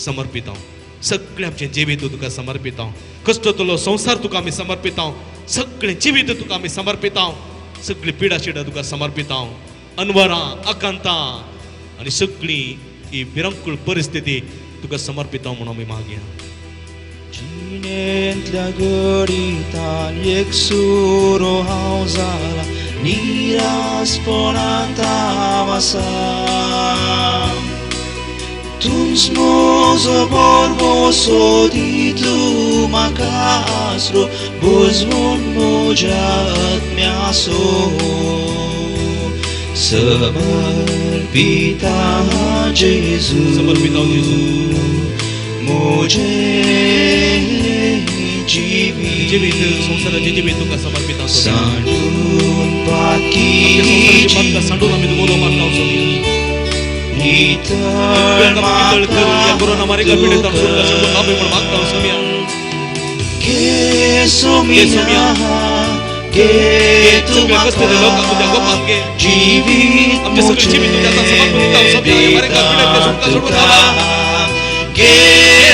समर्पित हांव. सगळें आमचें जिवीत तुका समर्पित हांव. कश्ट तुलो संवसार तुका आमी समर्पित हांव. सगळें जिवीत तुका आमी समर्पित हांव. सगळी पिडा शिडा तुका समर्पित हांव. अनवरां, आकांतां आनी सगळी ही भिरांकूळ परिस्थिती तुका समर्पित हांव म्हणून आमी मागया. जिणेंतल्या घडितान एक सुरो हांव जाला, निरासपणांत हांव आसा. तूंच म्हजो भरवंसो दी तूं म्हाका आसरो, बुजवून म्हज्या आत्म्याचो. समर्पिता जेजू, समर्पिता जेजू, म्हजें जिवीत, जिवीत संवसाराचें जिवीत तुका समर्पित हांव. सांडून पाकी आमच्या संवसाराची पातकां सांडून आमी तुका उलो मारता सोम्या. नितळ ह्या कोरोना मारिका पिडेंत हांव सुटका सोडून आमी म्हूण मागता सोम्या. घे सोम्या, घे तूं सगळ्या कश्ट लोकांक तुज्या गोपांत घे. जिवीत आमचें सगळें जिवीत तुज्या हातांत समर्पण दिता सोम्या. ह्या मारिका पिडेंत सुटका सोडून आबा. घे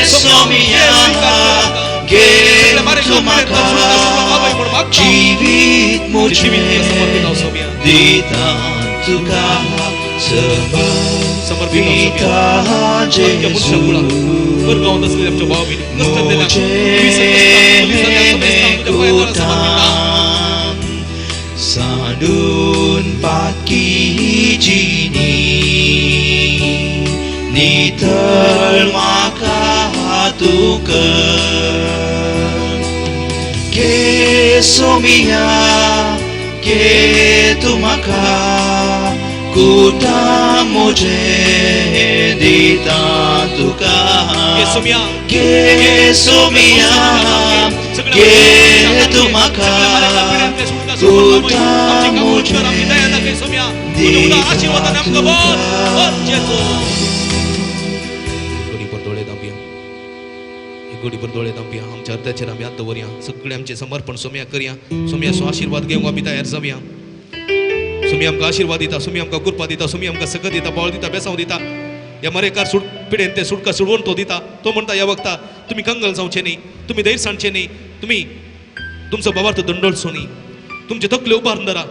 सोम्या, घे तूं म्हाका जिवीत जिवीत तुका समर्पित हांव म्हजें सोम्या. दिता तुका समर्पित हांव सोम्या. समर्पिता आमच्या मनशाकुळाक वर्गावंत असलेल्या आमच्या भाव भयणीक कश्ट दिल्या म्हजें कुटां सांडून पातकी जिणी, नितळ म्हाका तूं कर. घे सोम्या, घे तूं म्हाका कुटां म्हजें दिता तुका. घे सोम्या, घे सोम्या, घे तूं म्हाका कुटां म्हजें आशीर्वादान आमकां भर भर जेजू. घडीभर दोळे धांपया, घडीभर दोळे धांपया. आमच्या अर्ध्याचेर आमी हात दवरया. सगळें आमचें समर्पण सोम्या करया. सोम्याचो आशिर्वाद घेवंक आमी तयार जावया. सोमी आमकां आशिर्वाद दिता, सोमी आमकां कृपा दिता, सोमी आमकां सगळं दिता, पावळ दिता, बेसांव दिता. ह्या मरेकार सुट पिडेन ते सुटका सोडवून तो दिता. तो म्हणटा ह्या वखता तुमी कंगल जावचे न्ही, तुमी धैर्य सांडचे न्ही, तुमी तुमचो बाबार्थ दंडोळचो न्ही, तुमचे तकले उबारून धरा,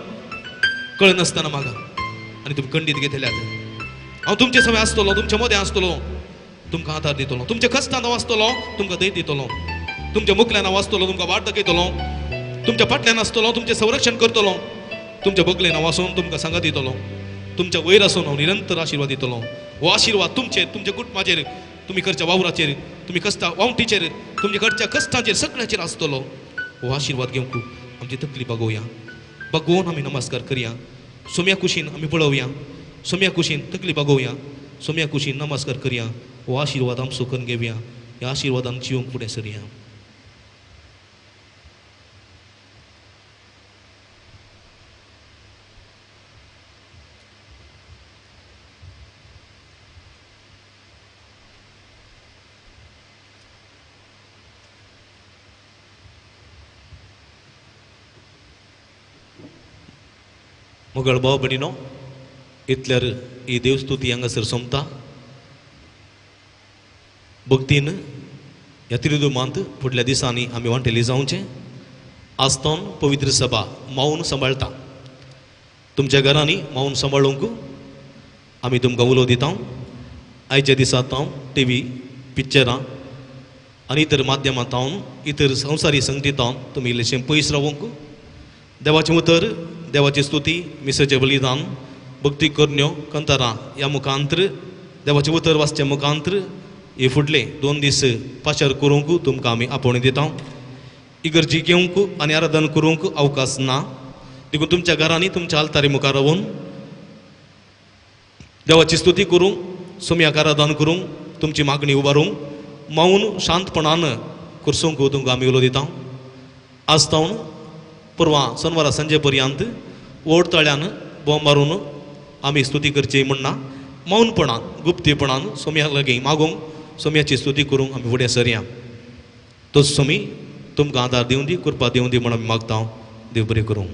कळनासतना मागा आनी तुमी खंडीत घेतल्यात. हांव तुमचे समय आसतलो, तुमचे मदें आसतलो, तुमकां आदार दितलो, तुमच्या कश्टान हांव आसतलो, तुमकां धैर्य दितलो, तुमच्या मुखल्यान हांव आसतलो, तुमकां वाट दाखयतलो. तुमच्या फाटल्यान आसतलो, तुमचें संरक्षण करतलो, तुमच्या बगलेन हांव आसून तुमकां सांगात दितलो, तुमच्या वयर आसून हांव निरंतर आशिर्वाद दितलो. हो आशिर्वाद तुमचेर, तुमच्या कुटुंबाचेर, तुमी करच्या वावराचेर, तुमी कश्टा वावटीचेर, तुमच्या घरच्या कश्टांचेर, सगळ्याचेर आसतलो. हो आशिर्वाद घेवंक आमची तकली बागोवया, बागोवन आमी नमस्कार करया. सोम्या कुशीन आमी पळोवया, सोम्या कुशीन तकली बागोवया, सोम्या कुशीन नमस्कार करया. हो आशिर्वाद आमचो करून घेवया, ह्या आशिर्वादान जिवंक फुडें सरया. मोगळ भाव भयणीनो, इतल्यार ही देवस्तुती हांगासर सोंपता. भक्तीन ह्या त्रिदुमांत फुडल्या दिसांनी आमी वांटेली जावचें. आसतोन पवित्र सभा मावन सांबाळटा. तुमच्या घरांनी मावन सांबाळूंक आमी तुमकां उलो दिता. आयच्या दिसा हांव टी व्ही, पिक्चरां आनी इतर माध्यमांत हांव, इतर संवसारी संगतींत हांव तुमी इल्लेशें पयस रावूंक. देवाचें उतर, देवाची स्तुती, मिसाचें बलिदान, भक्ती करण्यो, कंतारां ह्या मुखांत्र, देवाचें उतर वाचच्या मुखांत्र हे फुडले 2 दीस पाशार करूंक तुमकां आमी आपोवणी दिता. इगर्जी घेवंक आनी आराधन करूंक अवकाश ना, देखून तुमच्या घरांनी तुमच्या आल्तारी मुखार रावून देवाची स्तुती करूंक, सोम्याक आराधन करूंक, तुमची मागणी उबारूंक मावन शांतपणान कुर्सूंक तुमकां आमी उलो दिता. आज तावन परवां सोनवारा सांजे पर्यंत व्हड तळ्यान बोंब मारून आमी स्तुती करची म्हणना, मौनपणान गुप्तीपणान सोम्या लागीं मागूंक, सोम्याची स्तुती करूंक आमी फुडें सरया. तो सोमी तुमकां आदार दिवं दी, कृपा दिवं दी म्हण आमी मागता. देव बरें करूं.